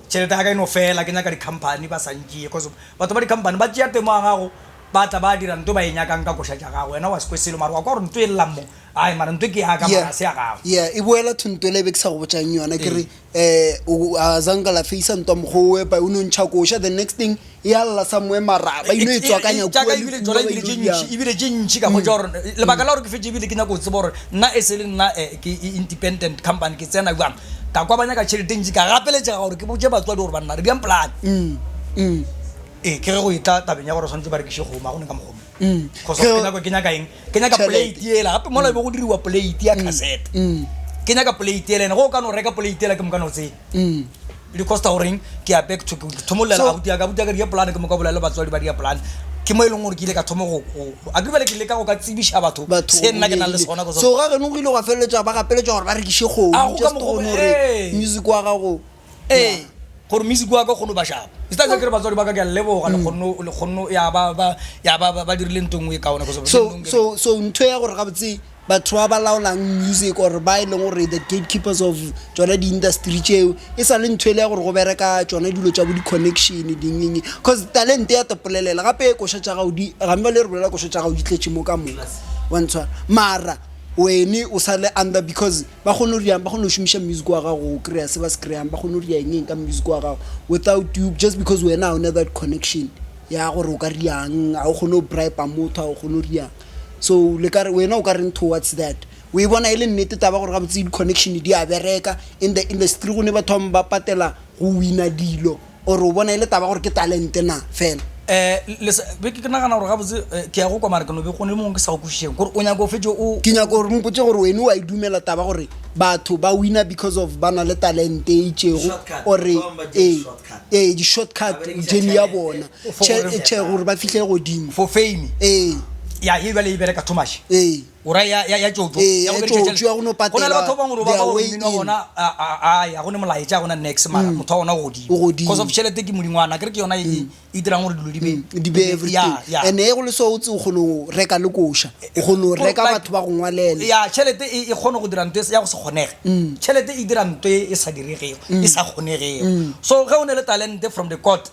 Tšhelete ya ka e no fela, ke nyaka di-company ba sa ntšee cause batho ba di-company ba tšea temo ya gago ba tla ba dira nto ba e nyakang ka koša tša gago, wena wa se kwe selo mara wa kwa gore nto e llang mo, ai mara nto ke ya ka mara ga se ya gago. Yeah, e boela to nto ele be ke sa go botšang yona ke re um a zanka la feisa ntwa mokgwa o epa o no ntšha koša the next thing e a lla somewhere mara ba ino e tswakanya Tša kua ka le ebile kua, tsona ba ebile ilo tše diang. ntši, ebile tše ntši ka hwetša gore lebaka la gore ke fetše ebile ke nyaka go tseba gore nna e se le nna ke independent company ke tsena jwang, ka kwa ba nyaka tšhelete e ntši ka gapeletšega gore ke botše batswadi gore banna re bjang plan. Ee, ke ge go etla tabeng ya gore tshwanetse ba rekiše kgomo, ga go ne ka mokgwa o mongwe. Cause Ge- ke nyaka ke nyaka eng? Ke nyaka Tšhelete. plate ela gape mola e be go diriwa plate ya cassette. Ke nyaka plate ela ene ge o ka no reka plate ela ke moka no tsenya. Di costa goreng ke ya back to ke thomollela So- abuti ya ka, abuti ya ka dia plan ke moka bolela le batswadi ba dia plan. Ke mo e leng gore ke ile ka thoma go go a ke bjale ke leka go ka tsebiša batho batho se nna ke nang le sona so ga geno go ile gwa feleletša ba gapeletša gore ba rekiše A kgomo go ka just mokgwa go o- no gore ee. music wa gago Ee, gore music wa ka o kgone go ba shapa. E sa ke re batswadi ba ka ke a leboga le kgonne le kgonne ya ba ba ya ba ba dirile ntho e nngwe e kaone 'cause so nna so so ntho ya gore gabotse batho ba ba laolang music or ba e leng gore the gatekeepers of tsona di-industry tšeo e sa le ntho e le ya gore go bereka tsona dilo tša bo di-connection dingeng cause talente ya tepolelela gape koša tša gago di gambe le re bolela koša tša gago di tletše mo ka moka wa ntshwara mara wene o sa le under because ba kgone go riang ba kgone go šomiša music wa gago go kry-a se ba se kry-ang ba kgone go ria eng eng ka music wa gago without you just because wena ga o na that connection ya gore o ka riang ga o kgone go bribe motho ga o kgone go riang so le ka re wena o ka reng towards that o e bona e le nnete taba gore gabotse di-connection di a bereka in the industry go ne batho bangwe ba patela go wina dilo or o bona e le taba gore ke talente na fela? Be ke nagana gore gabotse ke ya go kwa mara ke no be go ne mongwe ke sa go kwešišeng gore o nyaka o fetše o. Ke nyaka gore mpotše gore wena o a e dumela taba gore batho ba wina because of ba na le talente e itšego or ee ee di-shortcut journey ya bona gore ba fihle godimo for fame ee ya e bjale e bereka too much. Ee. O ra ya ya ya tšotšo Ee, ya go ya berekiša tšotšo, ya go no Go na le patela batho ba bangwe gore ba their ba gore way mmino wa in. bona a a a ya go ne molaetša ga gona niks mara motho wa bona o godimo. O godimo. Because of tšhelete ke modingwana akere ke yona e e dirang gore dilo di be di be everything Ya ya. and e go le so o tse o kgone go reka le koša o kgone go Gore reka like- batho ba go ngwalela Ya tšhelete e e kgone go dira ntho e ya go se kgonege. Tšhelete e dira ntho e e sa diregego, e sa kgonegego. So ge o ne le talente from the court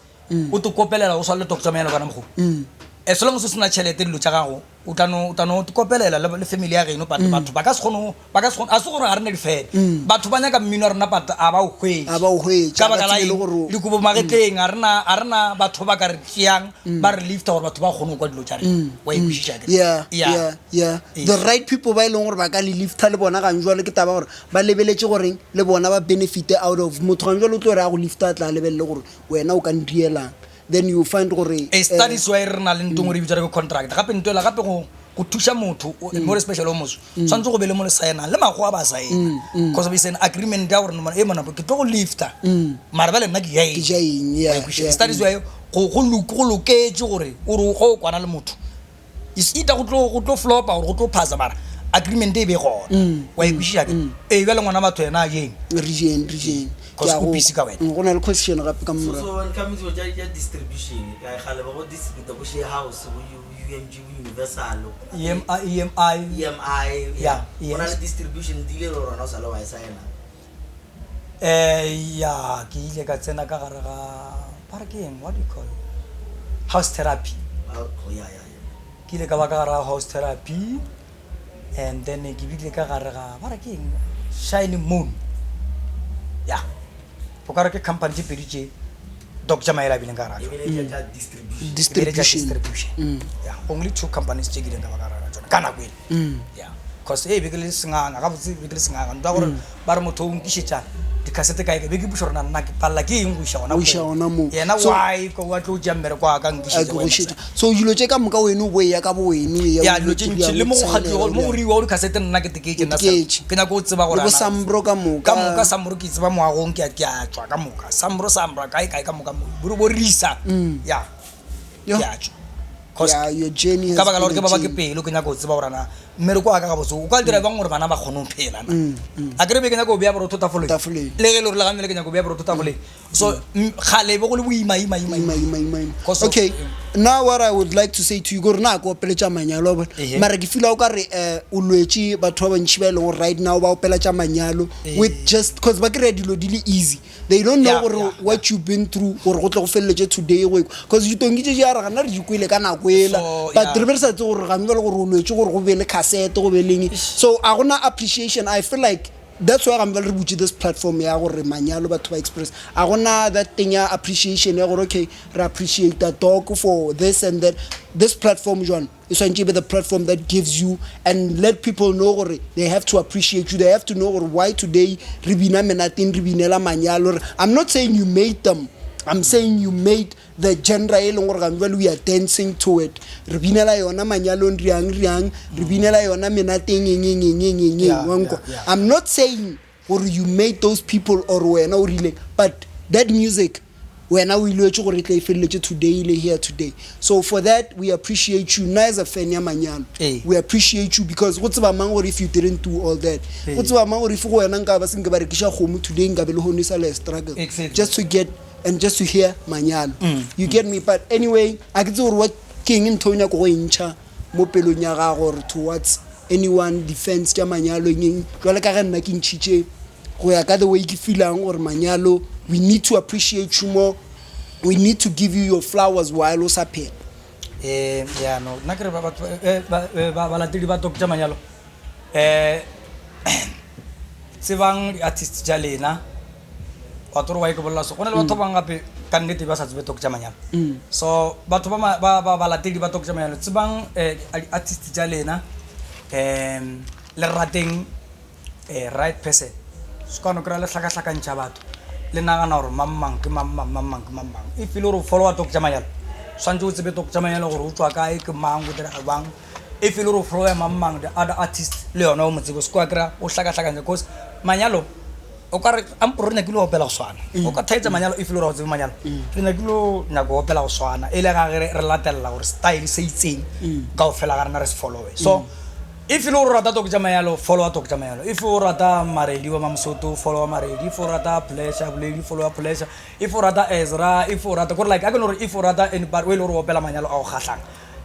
o te kopelela o swana le Doctor Maelo kana mokgobu. As long as o sena tšhelete dilo tša gago o tla no o tla no kopelela le le family ya geno but batho ba ka se kgone go- ba ka se kgone a se gore ga re ne difele batho ba nyaka mmino wa rena but a ba o hwetše A ba o hwetše, ka a ba baka la tsebe le eng gore o- dikobo magetleng a rena a rena batho ba ka re tšeang ba re lifta gore batho ba kgone go kwa dilo tša rena wa e kwešiša akere? yeah Yeah. yeah yeah Ee. the right people ba e leng gore ba ka le lifta le bona gang jwale ke taba gore ba lebeletse goreng le bona ba benefite out of motho gang jwale o tlo re a go lifta a tla lebelele gore wena o ka ndielang then you find gore a study so e re na le ntho ngwe re bitsa re ke contract gape ntho ela gape go go thuša motho more especially o moso tshwanetse go be le mo le saenang le magoa ba saena cause be an agreement ya gore e mona ke tlo go lifta mara bjale nna ke ja Ke ja eng, yeah, Wa e kwešiša? yeah, Studies wa go go go loketše gore o re go kwana le motho is either go tlo go tlo flopa gore go tlo phasa mara agreement e be gona wa e kwešiša ke ee bjale ngwana batho yena a jeng re jeng re jeng Cause Ke a o go- busy ka wena. Go na le question gape ka So, morago so when it comes to tša tša distribution ka gale ba go distribute bo Share House bo UMG bo Universal EMI EMI EMI Yeah, go na yes. le distribution deal e le gore wena o sa le wa e saena Eh, ya ke ile ka tsena ka gare ga ba re ke eng what do you call it? house therapy Ah, oh, yeah, yeah, yeah. ke ile ka ba ka gare ga house therapy and then ke bile ka gare ga ba re ke eng shining moon ya o ka re ke company tše pedi tše doctor Maele a bileng ka gare ga E tšona. bile tša distribution. E bile tša Distribution. distribution ya only two companies tše ke ileng ka ba ka gare ga tšona ka nako ele ya cause e be ke le senganga gabotse be ke le senganga ntwa gore ba re motho o nkišetša di dikasete kae kae be ke puša gore na nna ke palela ke eng go iša gona O iša gona moo. Yena So- why ko wa tlo tšea mmereko wa ka A nkišetša ke go go yena šetša. So dilo tše ka moka wene o bo eya ka bo wene o eya ya o dilo tše dilo ntši le mo go tshwanela, kgathiwa mo go o riwa go dikasete nna ke teketše nna teketše. ke nyako o tseba gore Le bo ana- Sambro ka moka. Ka moka Sambro ke tseba moagong ke a ke a tšwa ka moka Sambro Sambra kae kae ka moka mo bo bo risa ya Yo. ke a tšwa 'Cause Yeah, your journey has ka baka la gore been ke a baba ke journey. pelo ke nyaka go tseba gore na mmereko wa ka gabotse o ka dira bang gore bana ba kgone go phela na a kere be ke nyaka go bea borotho tafoleng Tafoleng. le ge e le gore le gamele ke nyaka go bea borotho tafoleng so kgale be go le boima ima ima Ima, ima, ima, ima. 'Cause of- Okay, now what I would like to say to you gore na ke opele tša manyalo wa bona Ehe. mara ke feela o ka re o lwetše batho ba bantši ba e leng gore right now ba opela tša manyalo with just cause ba kry-a dilo di le easy they don't know Yeah, gore yeah, what you've been through gore go tle go feleletše today go cause ditonki tše di a re gana re di kwele ka nako ela So, but yeah. re be re sa tse gore gane jale gore o lwetše gore go be le cassette go be leng so a gona appreciation i feel like that's why gambe re butse this platform ya gore manyalo batho ba express a gona that thing ya appreciation ya gore okay re appreciate the dog for this and that this platform jwan e swantše e be the platform that gives you and let people know gore they have to appreciate you they have to know gore why today re bina menateng re binela manyalo Re- i'm not saying you made them i'm saying you made the genre e leng gore gane jwale we are dancing to it re binela yona manyalong riang riang re binela yona menateng eng eng eng eng eng eng Yeah, wa nkwa. yeah, yeah. i'm not saying gore you made those people or wena o rileng but that music wena o ilwetse gore e tle e feleletse today le here today so for that we appreciate you nna as a fan ya manyalo Ee. we appreciate you because go tseba mang gore if you didn't do all that Ee. go tseba mang gore if go wena nka ba se nke ba rekiša kgomo today nka be le hono e sa le a struggle Exactly. just to get and just to hear manyalo you get me but anyway a ke tse gore what ke eng ntho o nyako go e ntšha mo pelong ya gago gore towards anyone defense tša manyalo eng eng jwale ka ge nna ke ntšhitše go ya ka the way ke feelang gore manyalo we need to appreciate you more we need to give you your flowers while o sa phela um ya no nna kere batho balatedi ba toko tša manyalo um tsebang di-artist tša lena wa tore wa e ke bolela so go na le batho ba bangwe gape ka nnete ba sa tsebe toko tša manyalo so batho ba balatedi ba toko tša manyalo tsebang um di-artist tša lena um le rateng um right person se kano kry-a le hlakahlakantšha batho le nagana gore mang mang ke mang mang mang mang ke mang mang if e le gore o followa toko tša manyalo tshwanetse o tsebe toko tša manyalo gore o tswa kae ke mang o direga bang if e le gore o followa mang mang the other artist le yona o mo tsebe o se kwa kry-a o hlakahlakantšha cause manyalo o ka re amporo re nyakile go opela go swana o ka thaetsa manyalo if e le gore ga o tsebe manyalo re nyakile go nyako go opela go swana e le ga re re latelela gore style se itseng kao fela ga rena re se followe so if e le gore o rata toko tša manyalo followa toko tša manyalo if o rata maredi wa mamosoto followa maredi if o rata pleasure boledi followa pleasure if o rata ezra if o rata kore like a ke no gore if o rata anybody o e le gore o opela manyalo a go kgahlang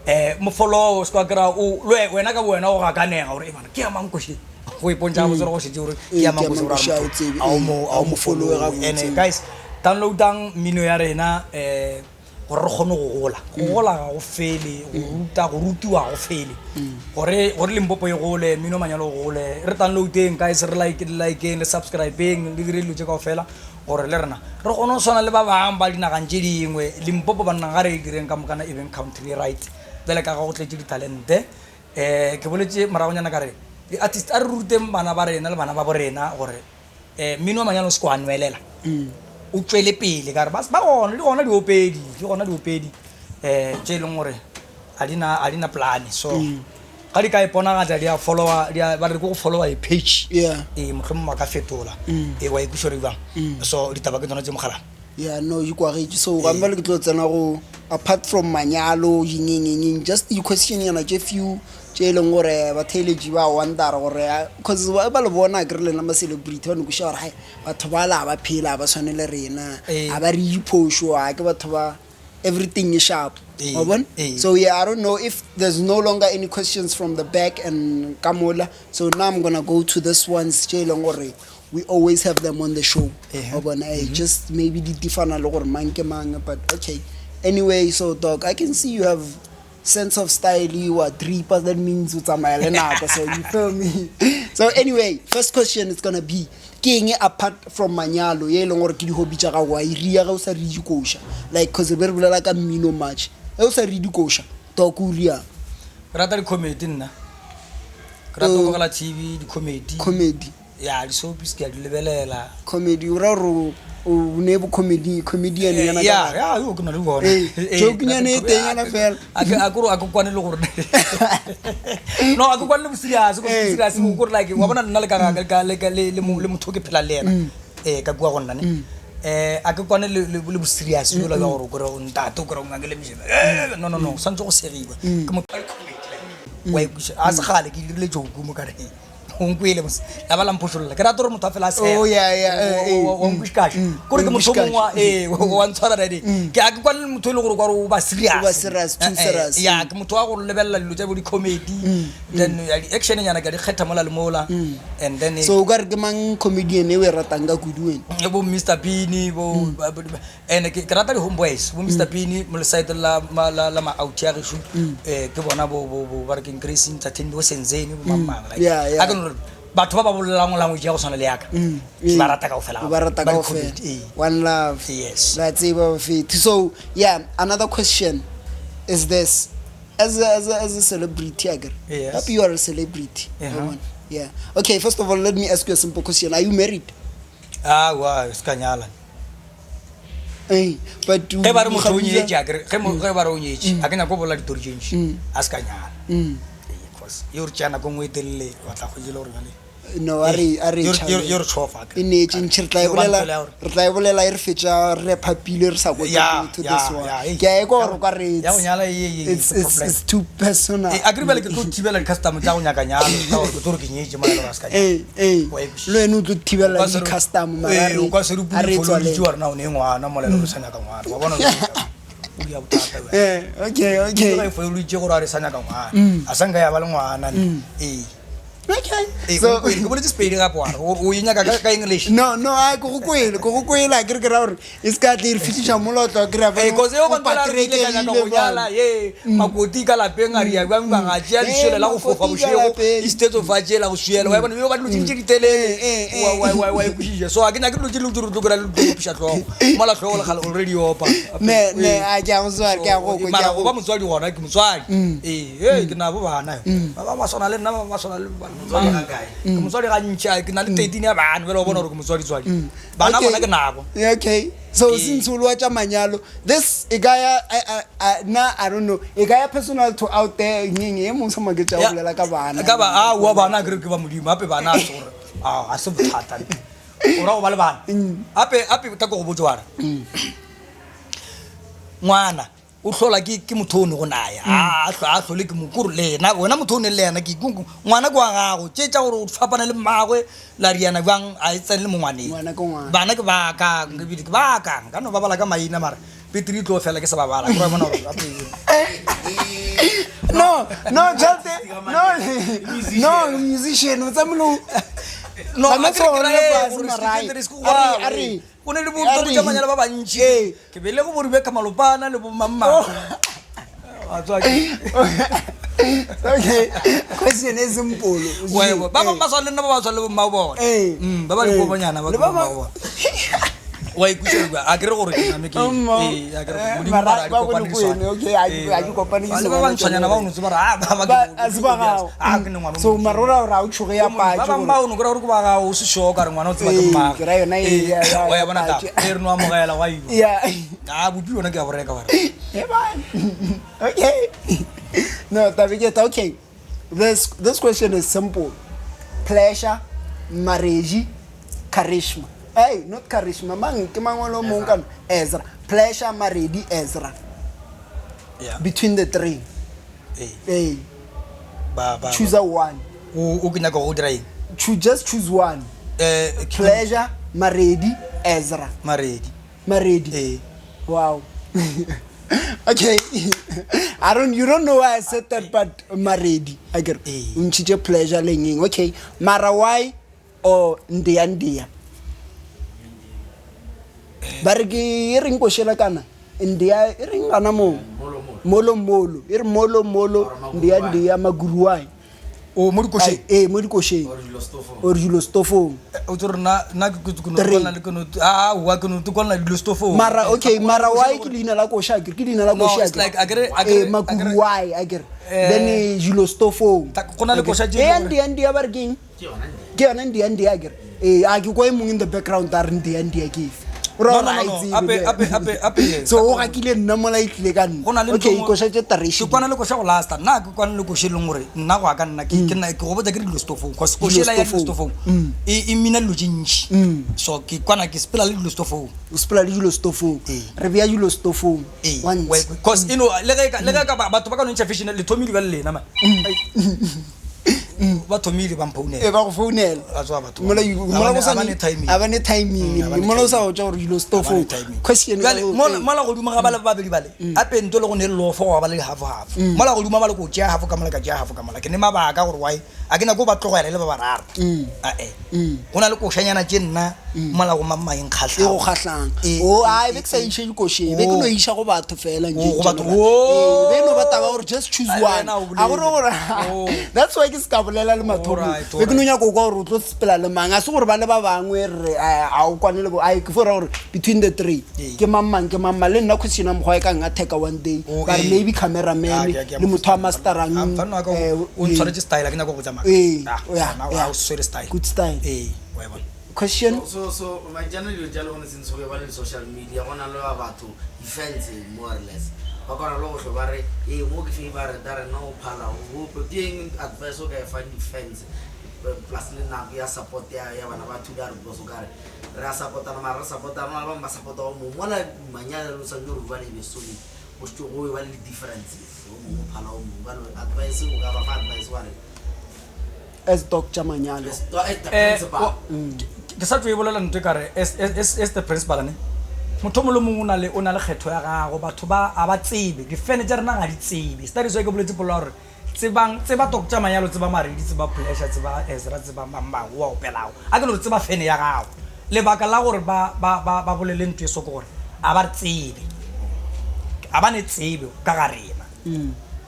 um mo follow o se ka kry-a o le wena ka bo wena o gakanega gore e bana ke ya mang koše go ipontša gabotse gore go šetse gore ke Ee, ya ke ya mang koše mang koše, ha o tsebe, a o ee, mo ha o mo followe gabotse. ene guys downloadang mmino ya rena um gore re kgone go gola go gola ga go fele go ruta go rutiwa ga go fele gore gore limpopo e gole mmino manyalo o gole re downloadeng guys re like le likeng le subscribeng le dire dilo tse kao fela gore le rena re kgone go tshwana le ba bangwe ba dinagang tse dingwe limpopo banna ga re e direng ka mokana e beng country right bjale ka ga go tletse ditalente um ke boletse moragonyana ka re di-artist a re ruteng bana ba rena le bana ba bo rena gore um mmino wa manyalo o se ke wa nwelela o tswele pele ka re ba ba gona di gona diopedi di gona diopedi um tse e leng gore ga di na ga di na plan so ga di ka iponagatša di a followa di a ba re ke go followa a page Yeah. ee mohlomong ba ka fetola ee wa ikweša gore bjang so ditaba ke tsona tse mogalana yeah no e kwagetše so gambe le ke tlo tsena go apart from manyalo eng eng eng eng just di-question nyana tše few tše e leng gore batheeletši ba wondera gore cause ba le bona ke re lena ma-celebrity ba nkoša gore hai batho ba la ba phela ba tshwane le rena Ee. ga ba re diphošo a ke batho ba everything is sharp Ee, wa bona ee. so yeah i don't know if there's no longer any questions from the back and kamola so now i'm gonna go to this ones tše e leng gore we always have them on the show Ehe. wa bona eh, just maybe di different le gore mang ke mang but okay anyway so dog i can see you have sense of style you are dripper that means o tsamaya le nako so you feel me so anyway first question is gonna be ke eng apart from manyalo ye e leng gore ke di-hobby tša gago wa e ria ge o sa re dikoša like cause be re bolela ka mmino much ge o sa re dikoša dog o riang ke rata di-comedy nna ke rata go bogela tv di-comedy comedy. Ya, di-soapies ke a di lebelela. Comedy, o ra gore o ne bo comedy, comedian yana ka Ya, gare. ya, yo ke na le bona. Ee, joke nyana e teng yana fela. A ke a ke a ke kwane le gore. No, a ke kwane le bo serious, go Ee. serious go gore like wa bona nna le ka ga ka le ka le le mo- le motho o ke phelang le yena. Eh, ka kua go nna ne. Eh, a ke kwane le le le bo serious yola ka gore o kore o ntate o kore o ngangele mojebe. Eh, no no no, santse go segiwa. Ke motho wa di-comedy, like, wa ikweša. A se gale ke dirile joke mo ka re. O nkwele mos. La ba la mphošolla. Ke rata gore motho a fela a sega. Oh, yeah, yeah, eh, eh, Wa nkweša. Kore ke motho o mongwe wa ee wa ntshwara daddy. Ke a ke kwane le motho e le gore o kare o ba serious. O ba serious, too Eh, eh, serious. Ya, ke motho wa go lebelela dilo tsa bo di-comedy. Then ya di-action nyana ke a di kgetha mola le mola. And then eh, So o ka re ke mang comedian e o e ratang ka kudu wena? eh, bo Mr Bean bo and ke ke rata di-homeboys bo Mr Bean mo lesaeteng la ma- la la ma-out ya gešo eh ke bona bo bo bo ba re keng Grace Entertainment bo Senzeni bo mang mang like Yeah, yeah. a ke no re batho ba ba bolelang language ya go tshwana le yaka ke ba rata kaofela O ba rata Ba kaofela. di-comedy, ee. One love. Yes. La tseba bafethu. So, yeah, another question is this. As a, as a, as a celebrity, akere. Yes. Happy you are a celebrity. Uh-huh. Wa bona? Yeah. Okay, first of all, let me ask you a simple question. Are you married? Ah, wa se ka nyala Ee, but ge ba re motho o nyetše akere ge ge ba re o nyetše a ke nyako bolela ditori tše ntši a se ka nyala Mm. Ee, cause e re tšea nako e nngwe e telele wa tla kgwedi le gore bjale No, a re a re e tšhabele. re tšhofa e neetše ntšhi re tla e Yo, ba bolela ntwela ya gore- re tla e bolela e re fetša re phapile re sa go Ya, to ya, this one ya, ei. ke a ekwa gore o ka re Ya go nyala, ee, ee, it's it's a it's problem. it's too personal a kere bjale ke tlo thibela di-customer tša go nyaka nyalo ka gore ke tlo gore ke nyetše mola e le gore a se ka nyala. ee ee Wa e kwešiša. le wena o tlo thibela O ka se re- di-customer mara Ee, a re- o ka se re a re e pudi tswalele. wa rena o ne ngwana mola e le gore o sa nyaka ngwana wa bona o dia bothata bjale. Eh, okay okay Ke ge e foloditše gore a re sa nyaka ngwana a sa nka ya ba le ngwana ee okay Ee, so o- ke boletse sepedi gape wa re o o e nyaka ka ka english no no a ke go kwele ke go kwele a ke re ke ra gore e se ka tle e re fihliša mola o tla kry-a Ee, 'cause eo ba ntse ba re ile ka nyaka go nyala ye makoti ka lapeng a ria bjang bang a tšea Eh, lešole la go fofa makoti ka bošego lapeng. e stetso fa tšela go swiela wa e bona eo ba dilo tse di telele Eh, eh, wa- wa- wa- wa e kwešiša so a ke nyake dilo tse dilo tse kry-a le piša tlhogo mola tlhogo le kgale already opa ne ne a ke a go tswa ke a go kwa, ke mara a go go ba motswadi gona ke motswadi ee ee, ke nabo bana ba ba ba swana le nna ba ba swana le ba- Motswadi ga kae? ke motswadi gantši a, ke na le 13 ya bana bjale wa bona gore ke motswadi-tswadi bana Okay. bona ke nabo Yeah, okay so Ee. since o le wa tša manyalo this e ka ya nna i don't know e ka ya personal to out there ngeng e mong sa maketša go Ya. bolela ka bana ka ba aowa bana a kere ke ba modimo gape bana a se gore a se bothata o ra go ba le bana gape gape tla ko go botse bana ngwana o hlola ke ke motho o ne go naye a a hlole ke mokore le ena wena motho o ne le ena ke ngwana ke wa gago tše tša gore o fapana le mmagwe la riana bjang a e tsene le mo ngwaneng Ngwana ke ngwana. bana ke baka ebile ke baka nka no ba bala ka maina mara petri e tlo fela ke sa ba bala ke ra bona gore gape- no no tšhelete no no musician o tsamile o No, Ga a ke re ke matshwao ra le e, fase, gore mara secondary school, a re- wa, a re- go ne le a bo re- tsa manyalo ba bantši Ee. ke bele go bo Rebecca Malopana le bo mamma Oh. okay question e simple ba bangwe ba swana le nna ba ba tshwana le bomma bona Ee. Ba ba Ee. dikobonyana ba Le ke ba bomma bang- bona wa ikutlwa a kere gore ke name ke Mma. ee, a kere Eh, Modimo mara mara a di ba kopane bone di ko ene, swana. okay, a Ee, di- a di kopane di ba le ba swana, bantshwanyana ba o notse ba re ah, ba ba Ba- ke a se ba gago Ah, ke ne ngwana o so montsi. mara o ra gore a o tšhoge ya ba patše bangwe ba o no kry-a gore ke ba gago o se sure ka re ngwana o tseba ke Ee, mmagwe. ke ra yona e, Ee, ya- ya- wa ya e bona taba patše. e re no amogela wa iwa yeah a bopi yona ke a boreka bare Hey man. okay. No, Tabigeta, okay. This question is simple. Pleasure, marriage, charisma. Hey, not charisma. Mang ke mangolo mong kana Ezra. Pleasure, marriage, Ezra. Yeah. Between the three. Ee, Hey, ba ba choose a one. o o ke nyaka go dira eng Choose just choose one. Eh, ke- Pleasure, marriage, Ezra. maredi Marriage. ee Wow. okay. I don't you don't know why I said that but maredi. I get Eh. o ntšhitše pleasure le eng. Okay. Mara why or ndia ndia? Ba re ke e reng košela kana? Ndia e reng gana mo? Molo, molo. Molo molo. E re molo molo Or ndia maguruwai. ndia maguruwai. O mo dikošeng? Ee, mo dikošeng. Or dilo stofong. Or dilo stofong. O tse rena nna ke ke no Three. kwana le ke no a wa ke no kwana le dilo stofong. Mara okay, mara why ke leina la koša akere? Ke leina la No, koša it's like akere Eh, akere Makuru why akere? Eh, Then eh, dilo stofong. Go na le koša tše Eh, e leng gore- ndia ndia ba re keng? Ke yona ndia. Ke yona ndia ndia akere. Eh, a ke kwa e mongwe in the background a re ndia ndia ke efe. O ra No, gore no, ha no, e no. tsebe Ape- le yena. ape- ape- ape ye. So o gakile nna mola e tlile ka nna. Go na le Okay, ntho e nngwe- koša tše three. Ke kwana le koša go lasta nna ke kwana le koša e leng gore nna go ya ka nna ke ke nna ke go botsa ke re dilo stofong cause koša ela ya dilo stofong. stofong e e mina dilo tše ntši so ke kwana ke sepela le dilo stofong O sepela le dilo stofong. Ee. Re beya dilo stofong. Ee, Once. cause you know le ge le ge ka batho ba ka no ntšha fashion le thomile bjale lena man ba thomile ba e mphounela ba go founela Ba tswa batho. Mola Ga mola ba go ne- sa ga ba ne- ne timing. ga ba ne timing Ga ba ne mola o sa timing. go tša gore dilo stofong question Bjale, ka go- mola eh. mola godimo ga ba le babedi bale ape nto le go ne lofo go ba le half half mola godimo ba le ko tšea half ka mola ka tšea half ka mola ke ne mabaka gore why a ke nako ba tlogela le ba bararo ae go na le košanyana tše nna mola go mammaeng e go kgatlhang kgatlhang Eh, o eh, ai eh, be ke sa eh. iše dikošeng be ke Oh. no iša go batho fela nje Oh, go batho. general. Oh. Eh, be no ba taba gore just choose Ai, one wena o a gore gore bolele. Oh. that's why ke se ka bolela le mathomo Alright, be ke no alright. nyaka go kwa gore o tlo sepela le mang a se gore ba le ba bangwe re a o kwane le bo ai ke fo ra gore between the three Ee. ke mang mang ke mang mang le nna question ya mokgwa e ka ngatheka one day Oh, ba re ee. maybe cameraman le motho wa masterang Ah, mfana wa ka o- eh, o ntshwaretse style a ke nyaka go tsamaya Ee, Ah, yeah, ngwana wa yeah. o swere style Good style. ee wa e bona question So so majana dilo tša le gone since go ba le social media go na le ba batho di-fans more or less ba kona le go tlho ba re ee mo ke favorite a rena o phala o bope ke eng advice o ka e fang di-fans Eh, plus le nako ya support ya ya bana ba thuda re because o kare re a supportana mara re supportana ba bangwe ba supporta o mongwe mola manyalo o santse gore ba le be solid o setse go e ba le di-differences o mongwe o phala o mongwe Bjale advice o ka ba fa advice wa re as doctor Manyalo as the Eh, principal ke sa tlo e bolela ntho e kare as as the principal ne motho mongwe le mongwe o na le o na le kgetho ya gago batho ba a ba tsebe difene tša rena ga di tsebe se tadiso ke boletse polo ya gore tsebang tseba doctor Manyalo tseba Maredi tseba Pleasure tseba Ezra tseba mang o a opelago a ke no re tseba fene ya gago lebaka la gore ba ba ba ba bolele ntho e so ke gore a ba re tsebe a ba ne tsebe ka ga rena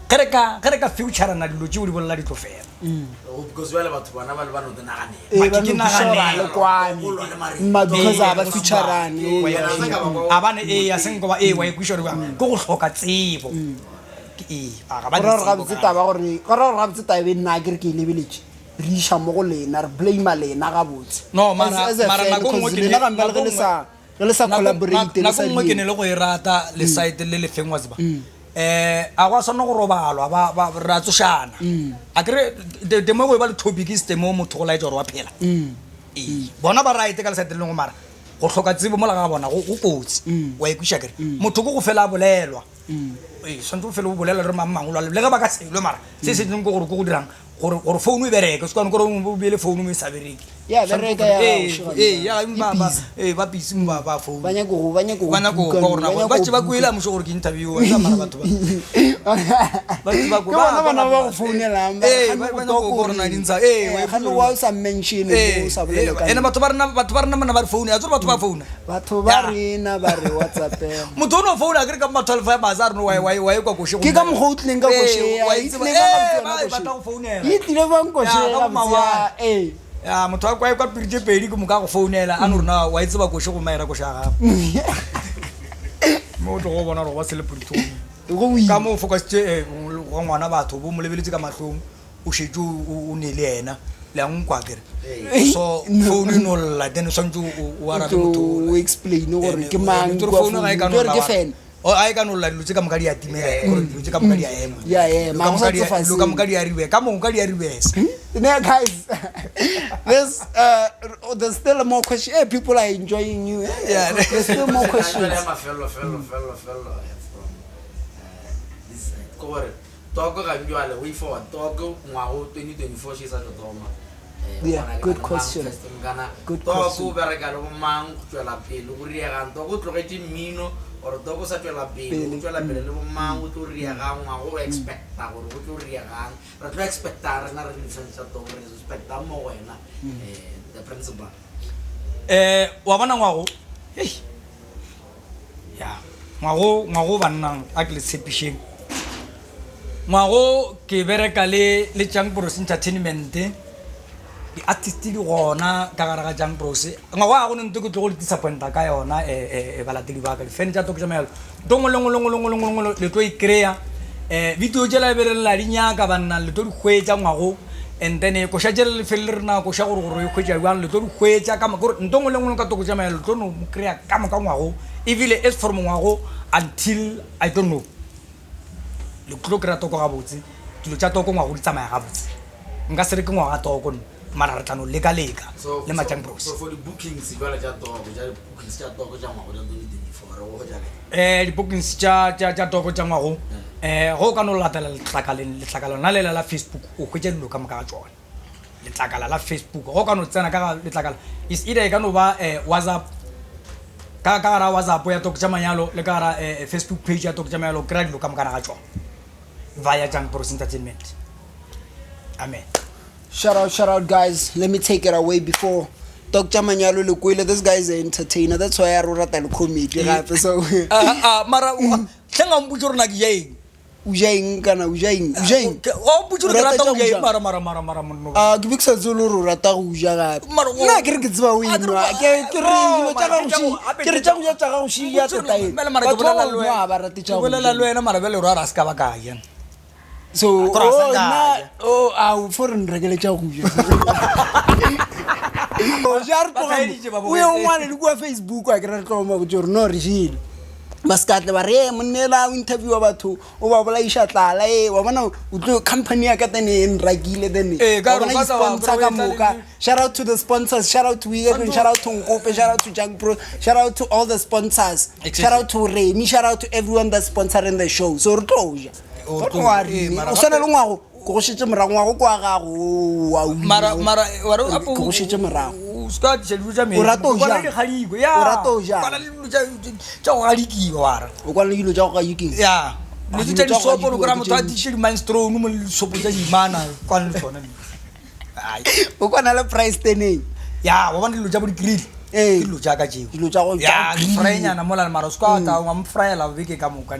ge re ka ge re ka future na dilo tšeo di bolela di tlo fela Oh, because jale batho bona ba le ba no te naganela Eh, Ba ba ke no naganela. futurana le kwane. O lwa le Maredi. Ma because Ee, ha ba ee, futurane. ee, Oh, ee, yeah. ee, a bane ee a senko ba ee wa ikwiša gore bjang ke go hloka tsebo Ke ee a ga ba Go ne ra gore tsebo gabotse ka- taba gore go ra gore gabotse taba e nna ke re ke e lebeletše re iša mo go lena re blame lena gabotse No, mara- As- as a mara fan, nako nngwe cause ke ne- lena gampe le ge nako le nngwe- sa ge le sa collaborate le nako sa nngwe ke ne dieng. le go e rata le site le le feng wa tseba eh a go a swanna go robalwa ba ba re a tsošana a kere temo go e ba le topic is temo motho go laetsa gore wa phela ee bona ba right ka le site le lengwe mara go hloka tsebo mola ga bona go go kotsi wa ikwiša kere motho ke go fela a bolelwa ee tshwanetse go fele o bolelwa re mang mang o lwa le le ge ba ka selwe mara se se tleng ke gore ke go dirang gore gore phone e bereke se kwane kore o beele phone mo e sa bereke Ya bereka ya Ee, gago, ee, ya E ba ba busy. ee ba busy mo ba ba phone ba nyako go ba nyako go ba nyako buka kwa no, gore ba nako nyako ba tse ba go kwele moše gore ke interview wa mara batho ba ba tse ba ke bona bana ba go founelang ba re, Ee, "Gane ba- go ba nyako talk go rona gore- dintsha, ee, eh, wa gane ipotsa wa o sa mention Ee, o sa bolele ee, ka ene nna." batho ba rena batho ba rena mana ba re foune a tsore batho ba founa batho ba Ya. rena ba re whatsappela motho o ne o founa a kere ka ma 12 ya masa a re no wa wa wa e kwa koše ke ka mokgwa o tlileng ka Ee, koše wa e e tseba. tlile ka Ee, gabotse yona ba- koše. ba tla go founela. E tlile bang koše Ya, ka bo gabotse ya, maobane. ee ya motho a kwa kwa piri tše pedi ke moka go founela a no rena wa e tseba koše go maera koše ya gago mo o tlo go bona gore ba celebrity go boima. ka mo o focusitse eh, ga ngwana batho bo mo lebeletse ka matlhong o šetse o ne le ena le a nkwa kere so phone e no lla then o swantse o arabe O motho tlo ola. explain gore Ene, ke mang ene, kwa phone ga e ka founung. no Ke gore lla ke wa- fan. O, a e ka no lla dilo tse ka moka di a timela gore dilo tse ka moka di a ema Di a ema, Dilo ka go moka sa di a- tsofa dilo ka selo. moka di a reverse, ka moka di a reverse Ne, guys, there's there's still more question. Hey, people are enjoying you. Eh? Yeah. There's still more questions. Jwale ya mafelelo felelo felelo felelo eh, from eh, this side. Ke gore toko ga jwale way forward toko ngwago 2024 she sa tlo thoma Eh, o Yeah, bona ke good na le mang question. first kana Good toko question. o bereka le bo mang go tswela pele go riegang toko o tlogetše mmino or toko o sa tswela pele Pele, o tswela pele le bo mang o tlo riegang ngwago o expecta gore o tlo riegang re tlo expecta rena re di-fans tsa toko re expecta mo go wena eh, the principal eh wa bona ngwago hei ya ngwago ngwago bannang a ke le tshepišeng Ngwago ke bereka le le Junk Bros Entertainment. Di-artist di gona ka gare ga Junk Bros. Ngwago ga go ne ntho ke tlo go le disappointa ka yona eh, eh, balatedi ba ka di-fan tša Toko tša Mayalo. Nto nngwe le nngwe le nngwe le nngwe le nngwe le nngwe le tlo e kry-a. Video tšela e be re lla di nyaka banna le tlo di hwetša ngwago and then koša tšela le fele re na koša gore gore e hwetša bjang le tlo di hwetša ka moka gore nto nngwe le nngwe ka Toko tša Mayalo le tlo no mo kry-a ka moka ngwago ebile as from ngwago until I don't know. Le tlo kry-a toko gabotse, dilo tša toko ngwago di tsamaya gabotse. Nka se re ke ngwaga toko nna, mara re tla no leka-leka So, le so, Majang Bros. so for di-bookings jwale tša toko, tša di-bookings tša toko tša ngwago tša 2024, re go hwetša kae? Di-bookings tša, tša, tša toko tša ngwago, ge o ka no latela letlakaleng, letlakala lona lela la Facebook, o hwetša dilo ka moka ga tšona. Letlakala la Facebook, ge o ka no tsena ka ga letlakala, is either e ka no ba WhatsApp, ka, ka gara WhatsApp ya Toko tša Manyalo le ka gara Facebook page ya Toko tša Manyalo, o kry-a dilo ka moka ga tšona via Jang Bros Entertainment. Amen. Shout out, shout out, guys. Let me take it away before Dr. Manyalo le kwele. This guy is an entertainer. That's why I rata le comedy gape. So Ah, ah, mara hle nga mpotse gore na ke ja eng. O ja eng kana o ja eng? O ja eng? O mpotse gore ke O rata rata go tša ja go eng ja? mara mara mara mara monno. Ah, ke be ke sa tsebe le gore o rata go ja gape. Mara o- Nna ke re ke tseba o Ah, ke re- enwa. Ke ke re No, dilo tša mara gago ke tša shi- go- gape ke re ke tša go ja tša gago shi ya Mpotse gore- tetaeng. Bjale mara ke Batho ba bolela le bangwe wena. ga ba rate tša Ke go bolela ja. le wena mara bjale o ra re a se ka ba ka ja. So, Kore a sa oh, nka nna, ja. oh, a o fo re nrekele tša go ja. O ja re Ba tloga mo. thaeditše ba O ye o ngwale le kua Facebook a ke re re tloga mo botse gore no re jele. Ba se ka tle ba re "Eh, monna o interviewa batho o ba bolaiša tlala e wa bona o tlo company ya ka then e nrakile then Ee, ka wa gore bona o ka tla wa di-sponsor ka kry-a o moka tla le- shout out to the sponsors shout out to Weekend, shout out to Nkope shout out to Junk Pro shout out to all the sponsors Exactly. shout out to Remy shout out to everyone that's sponsoring the show so re tlo ja O Re tlo- tlo wa ee, rene. mara o swana gape- le ngwago ke go šetše morago ngwago kwa gago wa o mara wina. mara wa re Ke go šetše morago o se ka tliša dilo tša O rata ho Kwana jang? dikgadiko ya O rata ho jang? Kwana le dilo tša go gadikiwa wa re o kwana le dilo tša go gayikeng ya Ah, dilo dilo tša tša go disopo le kry-a gadikiwa motho ke a tše tiše di-mindstrone mo le disopo tša dimana kwana le tsone Ai. o kwana le price teneng ya wa bona dilo tša bo di-grill Ee. ke dilo tša ka tšeo Dilo tša go- ya tša grill. di-frynyana mola mara o se ka ta wa mo fryela beke ka moka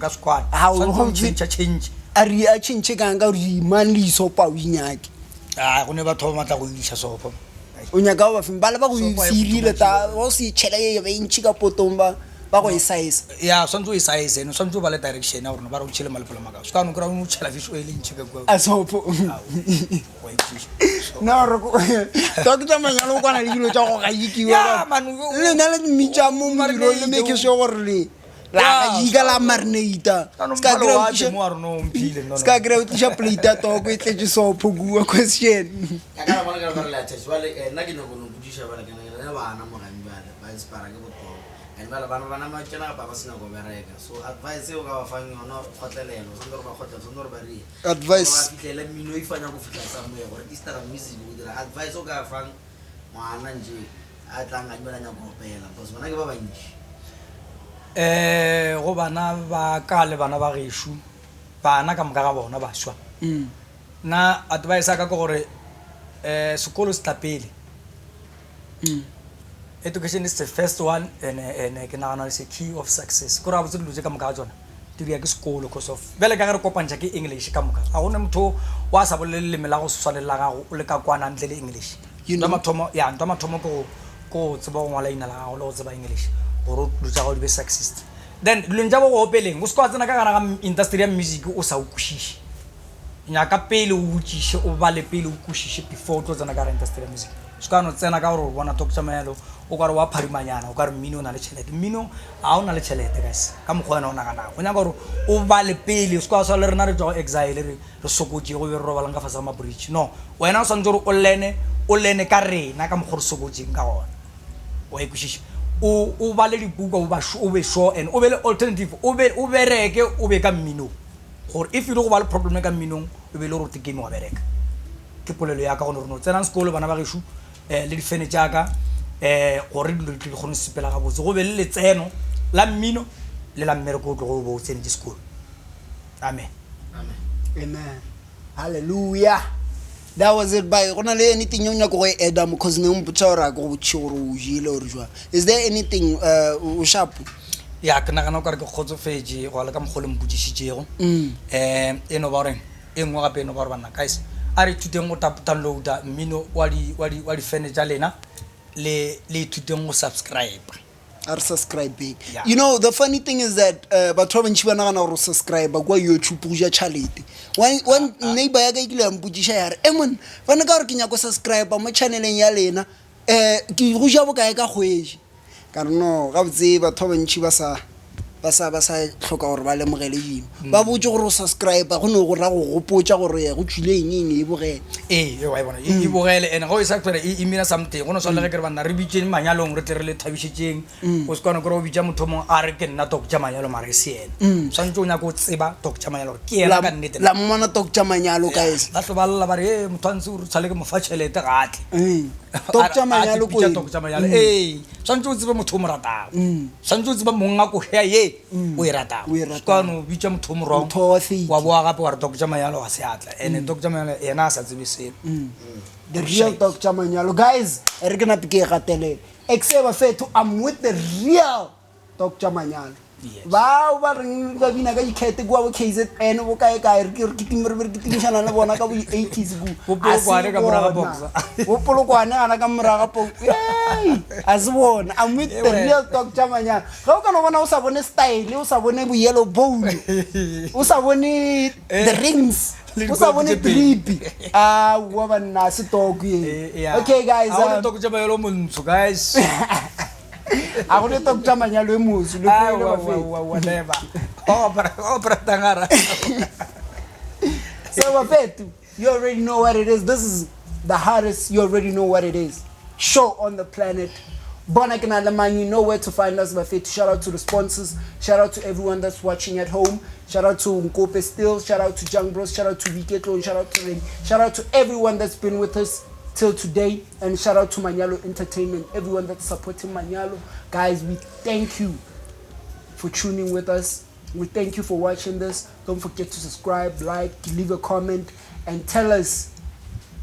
ka squad Ha, o- Tshwanetse o change change a re a tšhentšhe kang ka gore imane le isopa o inyake a go ne batho ba batla go iša sopo o nyaka go bafeng ba le ba go Sopo e sirile ta futhumetse. ba go se tšhele e be ntšhi ka potong ba ba go e saesa ya tshwanetse o e saese ene tshwanetse o ba le direction ya gore ba re o tšhele malepolo maka se ka no kry-a o tšhela fish oil e ntšhi ka kua a sopo wa e kwešiša. no re doctor manyalo o kwana le dilo tša go gaikiwa Ya, man, o- le na le mmitša mo modirong le make sure gore le la Ya, gaika la marinata Ka no se ka mpha kry-a o lewatle tliša- mo a re no o mphile, no, no. se ka kry-a o tliša plate ya toko e tletše sopo kua question Ya ka la bona ka re le attach bale nna ke nyako no bodiša bale ke na le bana mo gae bale ba inspire ke botoko and bale bana bana ba tšena kapa ba sena go bereka so advice e o ka ba fang yona kgotlelelo santse gore ba kgotlele santse gore ba rie Advice. Gore ba fihlele mmino e fanya go fihla somewhere gore ke stara music go dira advice o ka fang ngwana nje a tlang a dumela nyako opela because bona ke ba bantši um go bana ba ka le bana ba gešo bana ka moka ga bona baswa nna advice ya ka ke gore um sekolo se tla pele education is the first one and and ke nagana is a key of success ko re botse dilo tse ka moka ga tsona di dira ke sekolo cause of bjale ka ge re kopantšha ke english ka moka ga gona motho wa sa bolele leleme la go se swane le la gago o le ka kwana ntle le english You ntwa know- mathomo ya ntwa mathomo ke go ke go tseba go ngwala leina la gago le go tseba english gore dilo tša gago di be success then dilong tša bo go opeleng o se ka wa tsena ka gare ga industry ya music o sa o kwešiše nyaka pele o botšiše o bale pele o kwešiše before o tlo tsena ka gare industry ya music se ka no tsena ka gore o bona Doctor Mayalo o kare wa pharimanyana o kare mmino o na le tšhelete mmino ga o na le tšhelete guys ka mokgwa wena o naganago go nyaka gore o bale pele o se ka wa swana le rena re tswa go exile re re sokotše go be re robalang ka fase ga ma-bridge no wena o swanetše gore o lene o lene ka rena ka mokgwa re sokotšeng ka gona wa e kwešiša o o bale dibuka o ba o be sure and o be le alternative o be o bereke o be ka mminong gore if e le go ba le problem ka mminong o be le gore o tekeme wa bereka ke polelo ya ka gone gore no tsenang sekolo bana ba gešo um le difene tša ka um gore dilo di tle di kgone go sepela gabotse go be le letseno la mmino le la mmereko o tlogo o bo o tsenetše sekolo amen amen amen hallelujah that was it bye go na le anything yo nyako go e adda mo cause ne o mpotša gore a ke go botšiše gore o jele or jwang is there anything o sharp? Ya, ke nagana o kare ke kgotsofetše go ya le ka mokgwa o le mpotsišitšego. Um e no ba gore e nngwe gape e no ba gore banna guys a re ithuteng go downloada mmino wa difene tša lena le le ithuteng go subscribe. A re subscribeng. Yeah. You know, the funny thing is that batho ba bantši ba nagana gore o subscribe kwa YouTube go ja tšhalete. One neighbor ya ka e kile ya mpotšiša ya re, e monna, bana ka gore ke nyako subscribe mo channeleng ya lena, um ke go ja bokae ka kgwedi? Ka re no, gabotse batho ba bantši ba sa ba sa ba sa hloka gore ba lemogele dilo. Ba botse gore o subscribe go no go ra go gopotša gore go tšwile eng eng e bogele. Ee, e wa e bona e bogele and ga o e sa tlhole e meana something. Go no swana le ge ke re banna re bitšeng manyalong re tle re le thabišetšeng. O se kwane kore o bitša motho o mongwe a re ke nna Doctor Manyalo mara e se yena. Swantse o nyaka o tseba Doctor Manyalo gore ke yena ka nnete. La mmona Doctor Manyalo guys. Ba tlo ba lla ba re ee motho a ntse o re tshwale ke mo fa tšhelete ga a tle. Doctor Manyalo ko eng? Doctor Manyalo ee swantse o tsebe motho o mo ratago. Swantse o tsebe mong a košea ye o e ratago. O e ratago. Se kwane o bitša motho o mo wrong. Motho wa fake. Wa boa gape wa re Doctor Manyalo ga se a tla. And Doctor Manyalo yena a sa tsebe selo. The real Doctor Manyalo. Guys, e re ke nape ke e gatelele. Ekse bafetho, I'm with the real Doctor Manyalo. Yes. Bao ba reng ba bina ka dikete kua bo KZN bo kae kae re ke re kitim re be re kitimišana le bona ka bo di-80s ku. Bo Polokwane ka morago ga boxer. Bo Polokwane gana ka morago ga boxer. Hey, a se bona. I'm with the real Doctor Manyalo. Ge o ka no bona o sa bone style, o sa bone bo yellow bone, o sa bone the rings, Le o sa dikopi bone tše pedi. drip. Aowa banna, a se toko ye. Yeah. Okay guys, A gona Doctor Manyalo montsho guys. A gone Doctor Manyalo e moso le Ah, kwele wa, bafetho. wa, wa, whatever. Opera tangara. So bafetho, you already know what it is. This is the hardest. You already know what it is. Show on the planet. Bona ke na le mang, you know where to find us, bafetho. Shout out to the sponsors. Shout out to everyone that's watching at home. Shout out to Nkope Still. Shout out to Jung Bros. Shout out to Wiketlong. Shout out to Ren. Shout out to everyone that's been with us till today. And shout out to Manyalo Entertainment. Everyone that's supporting Manyalo. Guys, we thank you for tuning with us. We thank you for watching this. Don't forget to subscribe, like, leave a comment, and tell us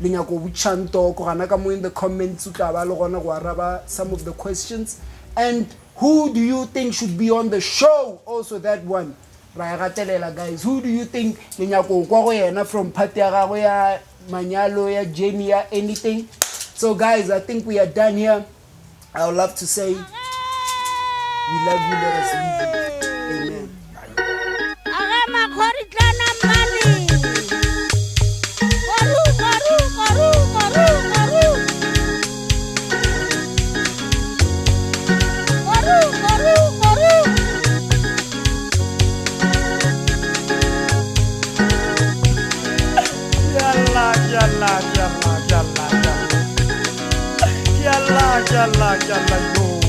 le nyako botšang toko gana ka mo in the comments o tla ba le gona go araba some of the questions. And who do you think should be on the show? Also that one. Ra e gatelela guys. Who do you think le nyako kwa go yena from part ya gagwe ya Manyalo, ya Jamie, ya anything? So guys, I think we are done here. I would love to say we love you, let us leave you. Amen. Yalla, yalla, yalla, yalla, yalla. Yalla, yalla, yalla, yo.